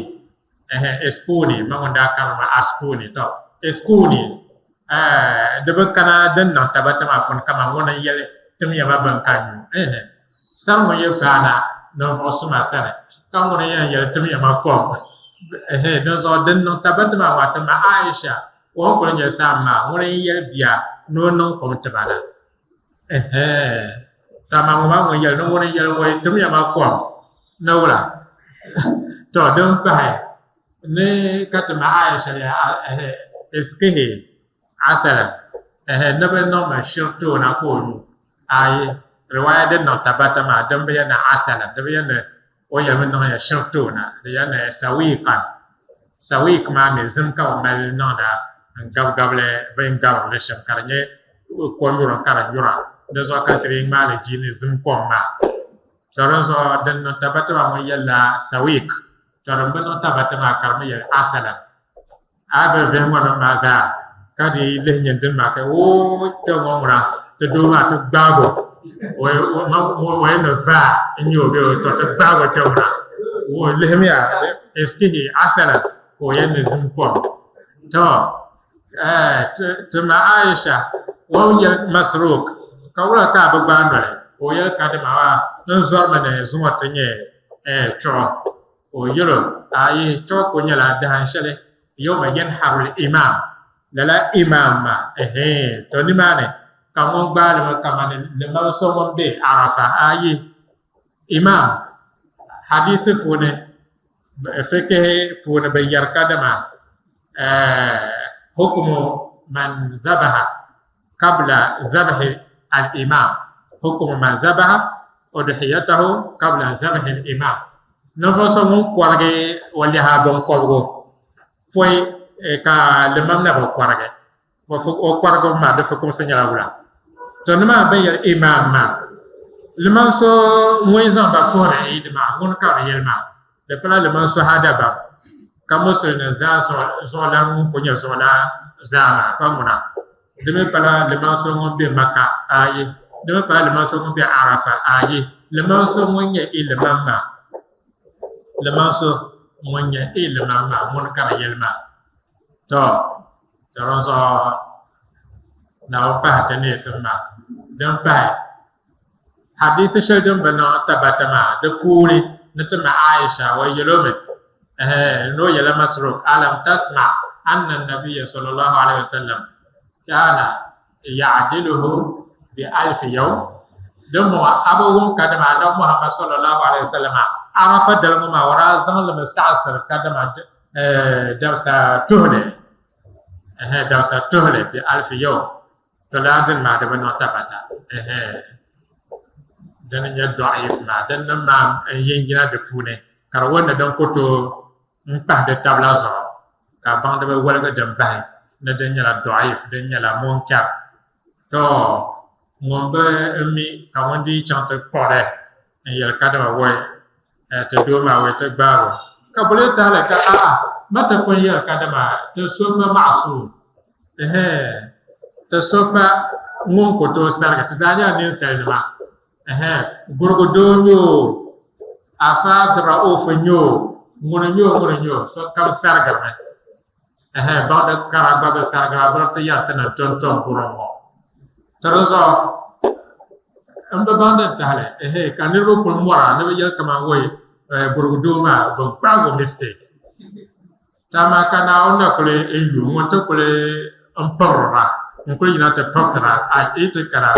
Ɛhɛn, Iskuni ma ŋun daa karim ma Askuni tɔ Iskuni. Di bi kana din niŋ tabata maa puuni kaman ŋuni n yɛli timiya ma bini ka nyu. Ɛhɛn. Sani ŋun yi paana ninvuɣu suma sani ka ŋuni n yɛn yɛli timiya ma kom. Ɛhɛn. Dinzuɣu din niŋ tabata maa ŋɔ ti ma Aisha o ni kuli nyɛ saɣim maa ŋuni n yɛli bia ni o niŋ kom ti ba la. Ɛhɛn. Tama ŋɔ maa ŋun yɛli ni ŋuni n yɛli o yi timiya ma kom ni wula. Tɔ din pahi ni ka ti ma Aisha ya ɛhɛ iskihi asala. Ɛhɛ ni bi niŋ ma shiri toona ka o nyu. Ayi. Riwaya din niŋ tabata maa din bi yɛn ni asala di bi yɛn ni o yɛlimi niŋya shiri toona di yɛn ni sawiikan. Sawiik maa mi zim ka bi mali niŋda n gabi gabili bin gabirili shɛm ka di nyɛ kom nyura ka di nyura. Di zuɣu ka ti lee ŋmaali jiini zim kom maa. Tɔ dinzuɣu din niŋ tabata maa ŋun yɛlila sawiik. Tɔ din bi niŋ tabata maa ka di mi yɛli asalan. A yi bi vihi ŋɔ niŋ maa zaa ka di lihi nyin dini maa ka o kpɛ ŋɔ ŋuna ti doo maa ti gbaagi o. O yɛn ni vaa n nyɛ o bee o tɔ ti gbaagi o kpɛ ŋuna. O lihimiya iskihi asala ka o yɛn ni zim kom. Tɔ ti ma Aisha o ni yɛli Masruk ka wula ka a bi gbaai noli ka o yɛli ka dima maa n zɔrimi ni zuŋɔ ti nyɛ chuɣu. O yɛlo a yi chuɣu ku nyɛla dahin shɛli yawma yanharul imam. Lala imam maa ɛhɛn to nimaani ka ŋun gbaali mi kamani limam so ŋun be Arafa ayi. Imam hadisi puuni fikihi puuni bi yɛri ka dama hukumu man zabaha kabla zabahi al imam. Hukumu man zabaha udhiyatahu kabla zabahi al imam. Ninvuɣu so ŋun kɔrigi o lɛha binkɔbigu pɔi ka limam na bi kɔrigi o kɔrigibu maa di fukumsi nyɛla wula. To ni maa bin yɛli imam maa liman so ŋun zaŋ ba puhiri iidi maa ŋuni ka bi yɛli maa. Di pala liman suhada ba, ka musulinima zaa zuɣulan ŋun ku nyɛ zuɣulan zaa maa, ka ŋuna. Di mi pala liman so ŋun be Maka, ayi. Di mi pala liman so ŋun be Arafa, ayi. Liman so ŋun nyɛ i liman maa. Liman so ŋun nyɛ i liman maa, ŋuni ka di yɛli maa. Tɔ, tɔ dinzuɣu, Naawuni pahi ti neesim maa. Din pahi, hadiisi shɛli din bi niŋ tabata maa, di puuni ni ti ma Aisha, o yɛl o mi, ɛhɛɛ, ni o yɛla Masruq, "Alam tasma anna nabiyya sallallahu alaihi wasallam kana ya'diluhu bi alfi yawm." Din bɔŋɔ, a bi wum kadama Annabi Muhammad sallallahu alaihi wasallam, Arafa dali ŋɔ maa, o daa zaŋ li mi saɣisiri kadama, eh, dabisa tuhili, ɛhɛɛ, dabisa tuhili bi alfi yawm. To lala dini maa di bi niŋ tabata. Ɛhɛɛ. Dini n-nyɛ dɔɣif maa. Din niŋ maa n-yi n-yina di puuni, ka di wuhi ni din ku tooi n-kpahi di tabila zuɣu, ka a baŋ di bi woligi din bahi ni din nyɛla dɔɣif, din nyɛla munkar. To, ŋun bi mi, ka ŋun dii chaŋ ti kpuɣi di n-yɛli kadama woi, eh, ti doo maa woi ti gbaagi o. Ka bɛ lee tahili ka, a'a, ma ti pun yɛli kadama ti so mi maɣisum. Ɛhɛɛ, ti so pa ŋun ku tooi sarigi, ti daa nyɛla ninsalinima. Ɛhɛɛ, gurigu doo n-nyɛ o, afa Abdura'uf n-nyɛ o, ŋuni n-nyɛ o, ŋuni n-nyɛ o, sokam sarigirimi. Ɛhɛɛ, baŋdi kara gba bi sarigira, bɛ ti yɛri ti ni tonto burim ŋɔ. Ti di zuɣu, m bi baŋ din tahili, ɛhɛɛ, ka niriba kuli mɔra ni bɛ yɛli kaman woi, eh, gurigu doo maa, bɛ gbaagi o mistake. Dama ka Naawuni na kuli n yu ŋun ti kuli n pibiri ba, n kuli yina ti pibiri ba, a yi ti kana,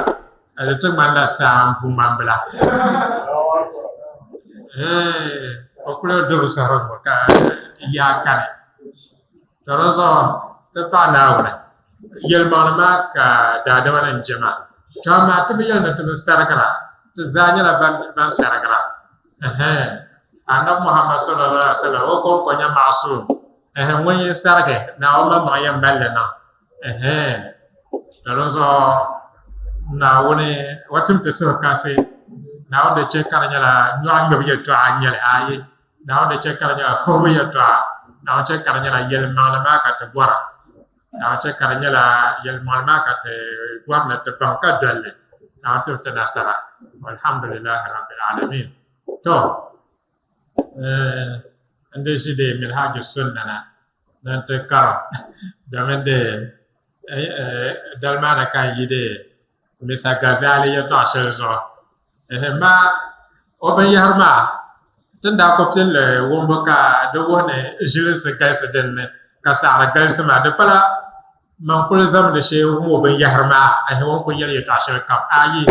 a di ti ŋmanila saa n pu ŋmambila. Ee, o kuli diri saɣiri ŋɔ ka yaa kani. To di zuɣu, ti paɣi Naawuni yɛlimaŋli maa ka daadama nim je maa. To amaa ti bi yɛli ni ti bi sarigira, ti zaa nyɛla ban, ban sarigira. Ɛhɛn. Annabi Muhammad sallallahu alaihi wasallam, o kɔŋko nyɛ maɣasum. Ɛhɛn, ŋun yi sarigi, Naawuni maŋmaŋ yɛn mali li niŋ. Ɛhɛn. Ka di zuɣu, Naawuni, o tim ti suhu kasi. Naawuni di chɛ ka di nyɛla nyɔɣu ŋmɛbu yɛltɔɣa n-nyɛli, ayi. Naawuni di chɛ ka di nyɛla fuhibu yɛltɔɣa. Naawuni chɛ ka di nyɛla yɛlimaŋli maa ka ti bɔra. Naawuni chɛ ka di nyɛla yɛlimaŋli maa ka ti bɔri ni ti baŋ ka doli li. Naawuni tim ti nasara. Walhamdulillahi Rabbil Alamin. To, eh, n di ʒi di Minhaju Sunna na, ni n ti karim. Domin di, eh, eh, dali maa ni ka n yi di Mister Ghazali yɛltɔɣa shɛli zuɣu. Ehe, ma, o binyɛhiri maa, ti ni daa ku pili li wumbu ka di wuhi ni ʒilinsi galisi din ni, ka saɣiri galisi maa. Di pala, man kuli zamdi shee wum o binyɛhiri maa, ehe, o ni kuli yɛli yɛltɔɣa shɛli kam. Ayi,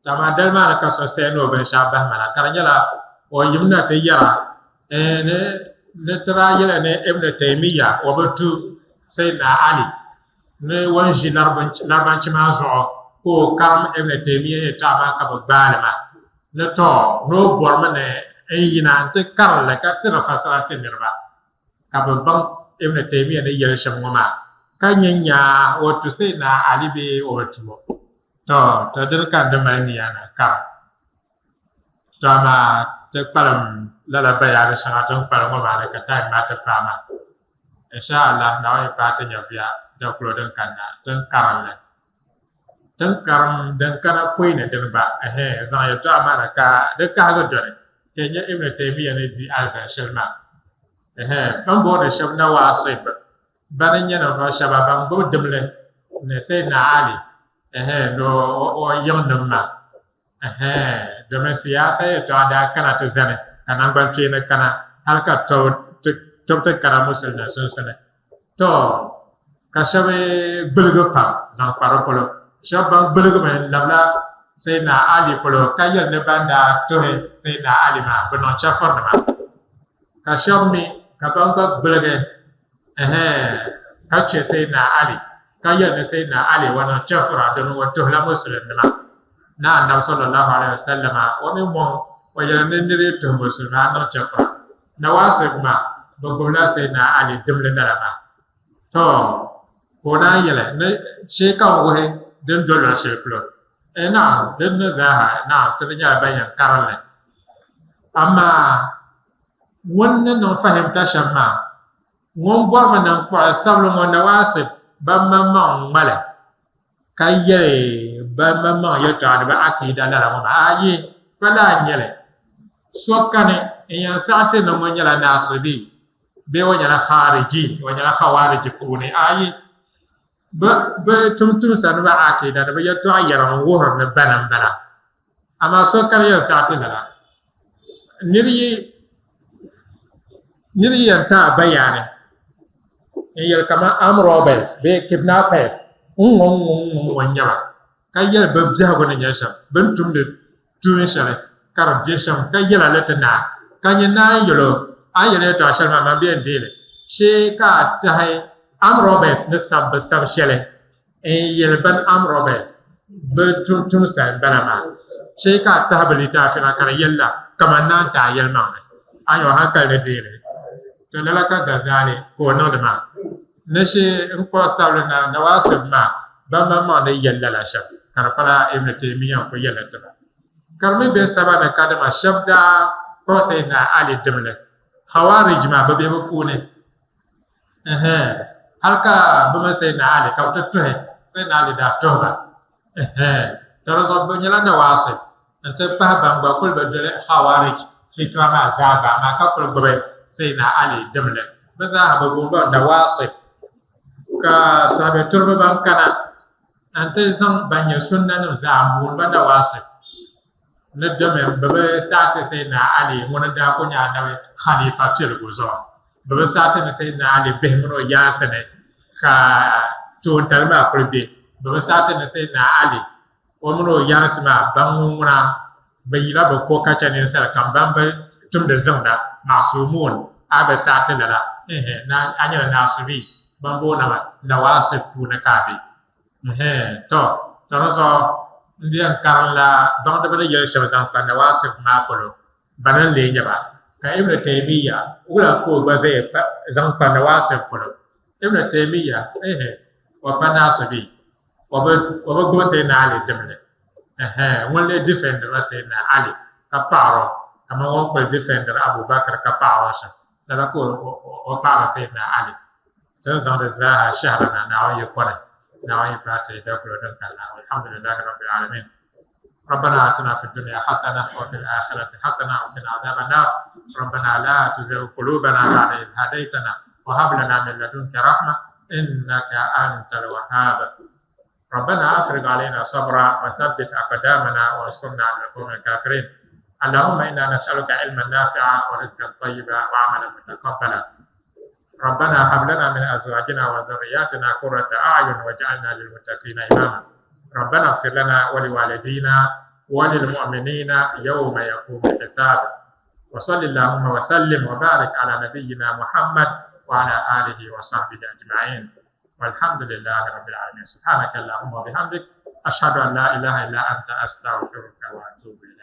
dama dali maa ni ka so sayi ni o binshɛɣu bahi ma la, ka di nyɛla o yim na ti yɛra, eh, ni, ni ti daa yɛli ni Ibn Taymiya, o bi tu Sayyidina Ali, ni o ni ʒi Laribanchi, Laribanchi maa zuɣu, ka o karim Ibn Taymiya yɛltɔɣa maa ka bi gbaai li maa. Ni tɔ, ni o bɔrimi ni n yina n ti karim li ka tiri fasara ti niriba, ka bɛ baŋ Ibn Taymiya ni yɛli shɛm ŋɔ maa, ka nyɛ nya o tu Sayyidina Ali bee o bi tu o. Tɔ, tɔ, dini ka n di mali niya ni karim. Tɔ, amaa ti kpalim lala bayaani shɛŋa ti ni kpalim ŋɔ maa ni ka time maa ti paai maa. Insha Allah, Naawuni yi paai ti nyɛviya dakulo din kanna, ti ni karim li. Ti ni karim din kana pɔi ni dini gba, ɛhɛn, zaŋ yɛltɔɣa maa na ka di kahigi dɔni, ka nyɛ Ibn Taymiya ni di alizan shɛli maa. Ɛhɛn, ban booni shɛba Nawaasib, bani n-nyɛ ninvuɣ shɛba ban gbubi dimli ni Sayyidina Ali, ɛhɛn, ni o, o, o yiŋnim maa. Ɛhɛn, domin siyaasa yɛltɔɣa daa kana ti zani, ka nangbankpeeni kana, hali ka tɔbu ti, tɔbu ti kana Musulinima sunsuuni. Tɔ, ka shɛba gbuligi pam zaŋ kpa di polo. Shɛba ban gbuligimi n-labila Sayyidina Ali polo, ka yɛli ni ban daa tuhi Sayyidina Ali maa, bɛ niŋ chɛfurinima. Ka shɛba mi, ka ban gba gbuligi, ɛhɛn, ka chɛ Sayyidina Ali, ka yɛli ni Sayyidina Ali o niŋ chɛfura, domin o tuhila Musulinima ni Annabi sallallahu alaihi wasallama, o mi mɔŋ, o yɛli ni nir yi tuhi Musulimi, a niŋ chɛfura. Nawaasib maa, bɛ gbubila Sayyidina Ali dimli lala maa. Tɔ, ka o naan yɛli ni shee ka n wuhi din do luɣ shɛli polo. Ee, naam, din ni zaaha, naam, ti di nyɛla ban yɛn karim li. Amaa Ŋun ni niŋ fahimta shɛm maa, ŋun bɔrimi ni n kpuɣi sabili ŋɔ Nawaasib ban maŋmaŋ ŋmali ka yɛli ban maŋmaŋ yɛltɔɣa ni bɛ akiida lala ŋɔ maa. Ayi, pa lahi nyɛli. So kani n yɛn saɣi ti ni ŋɔ nyɛla Naasibi bee o nyɛla Haariji, o nyɛla Hawaariji puuni. Ayi, bɛ, bɛ tumtumsa ni bɛ akiida ni bɛ yɛltɔɣa yɛra n wuhiri ni bana m-bala. Amaa sokam yɛn saɣi ti lala. Nir yi, nir yi yɛn ti a bayaani n yɛli kaman armed robbers bee kidnappers n-ŋɔ n-ŋɔ n-ŋɔ n-ŋɔ n-nyɛ ba, ka yɛli bɛ biɛhigu ni nyɛ shɛm, bɛ ni tumdi tuun shɛli ka di be shɛm, ka yɛla li ti naa, ka nyɛ naan yɛl o, a ni yɛli yɛltɔɣa shɛli maa, man bɛ yɛn deei li. Shee ka a tahi armed robbers ni sabi bɛ sabi shɛli. N yɛli bɛn armed robbers, bɛ tum, tumsa m-bala maa. Shee ka a tahi bɛ litaafi maa, ka di yɛlila, kaman naan ti a yɛlimaŋli. A nyɔ hankali ni deei li. To, lala ka Gazaali ka o niŋdi maa. Ni shee n kpuɣi sabili na, Nawaasib maa, ban maŋmaŋ ni yɛli lala shɛm, ka di pala Ibn Taymiya n-kuli yɛli li ti ba. Ka di mi be saba ni, kadama shɛba daa kpuɣi Sayidina Ali dimli. Hawaarij maa, bɛ be bɛ puuni. Ɛhɛn. Hali ka bɛ mini Sayidina Ali, ka bɛ ti tuhi, Sayidina Ali daa tuhi ba. Ɛhɛn. Ka di zuɣu bɛ nyɛla Nawaasib, n-ti pahi ban gba kuli bi doli Hawaarij fitira maa zaa gba, amaa ka kuli gbubi Sayidina Ali dimli. Bɛ zaa ha bɛ booni ba Nawaasib. Ka sahabi turiba ban kana n-ti zaŋ ban nyɛ sunnanim zaa m-booni ba Nawaasib. Ni domin bɛ bi saɣi ti Sayidina Ali ŋuni n-daa kuli nyɛ Annabi khalifa piɛligu zuɣu. Bɛ bi saɣi ti ni Sayidina Ali bihi mini o yaansi ni ka toontali maa kuli be. Bɛ bi saɣi ti ni Sayidina Ali, o mini o yaansi maa, ban ŋun ŋuna, bɛ yila bɛ ko ka chɛ ninsali kam, ban bi tumdi ziŋda, maasuumun, a bi saɣi ti lala. Ɛhɛ, na, a nyɛla Naasibi, ban booni ma Nawaasib puuni ka a be. Ɛhɛn, tɔ, tɔ, di zuɣu n di yɛn karimla baŋdiba ni yɛli shɛba zaŋ kpa Nawaasib maa polo, bana n-lee nyɛ ba. Ka Ibn Taymiya, wula ka o gba zaya pa, zaŋ kpa Nawaasib polo? Ibn Taymiya, ɛhɛ, o pa Naasibi, o bi, o bi gbubi Sayidina Ali dimli. Ɛhɛn, ŋun lee difɛndiri la Sayidina Ali ka paɣiri o, kaman ŋun kuli difɛndiri Abu Bakr ka paɣiri o shɛm. Lala ka o, o, o, o paɣiri Sayidina Ali. Ti ni zaŋ di zaaha shɛhirina Naawuni yiko ni. Naawuni yi paai ti yi dagulo din kanna. Alhamdulillahi Rabbil Alamin. ربنا آتنا في الدنيا حسنة وفي الآخرة حسنة وقنا عذاب النار. ربنا لا تزغ قلوبنا بعد إذ هديتنا وهب لنا من لدنك رحمة إنك أنت الوهاب. ربنا أفرغ علينا صبرا وثبت أقدامنا وانصرنا على القوم الكافرين. اللهم إنا نسألك علما نافعا ورزقا طيبا وعملا متقبلا. ربنا هب لنا من أزواجنا وذرياتنا قرة أعين واجعلنا للمتقين إماما. ربنا اغفر لنا ولوالدينا وللمؤمنين يوم يقوم الحساب. وصل اللهم وسلم وبارك على نبينا محمد وعلى آله وصحبه أجمعين. والحمد لله رب العالمين. سبحانك اللهم وبحمدك، أشهد أن لا إله إلا أنت، أستغفرك وأتوب إليك.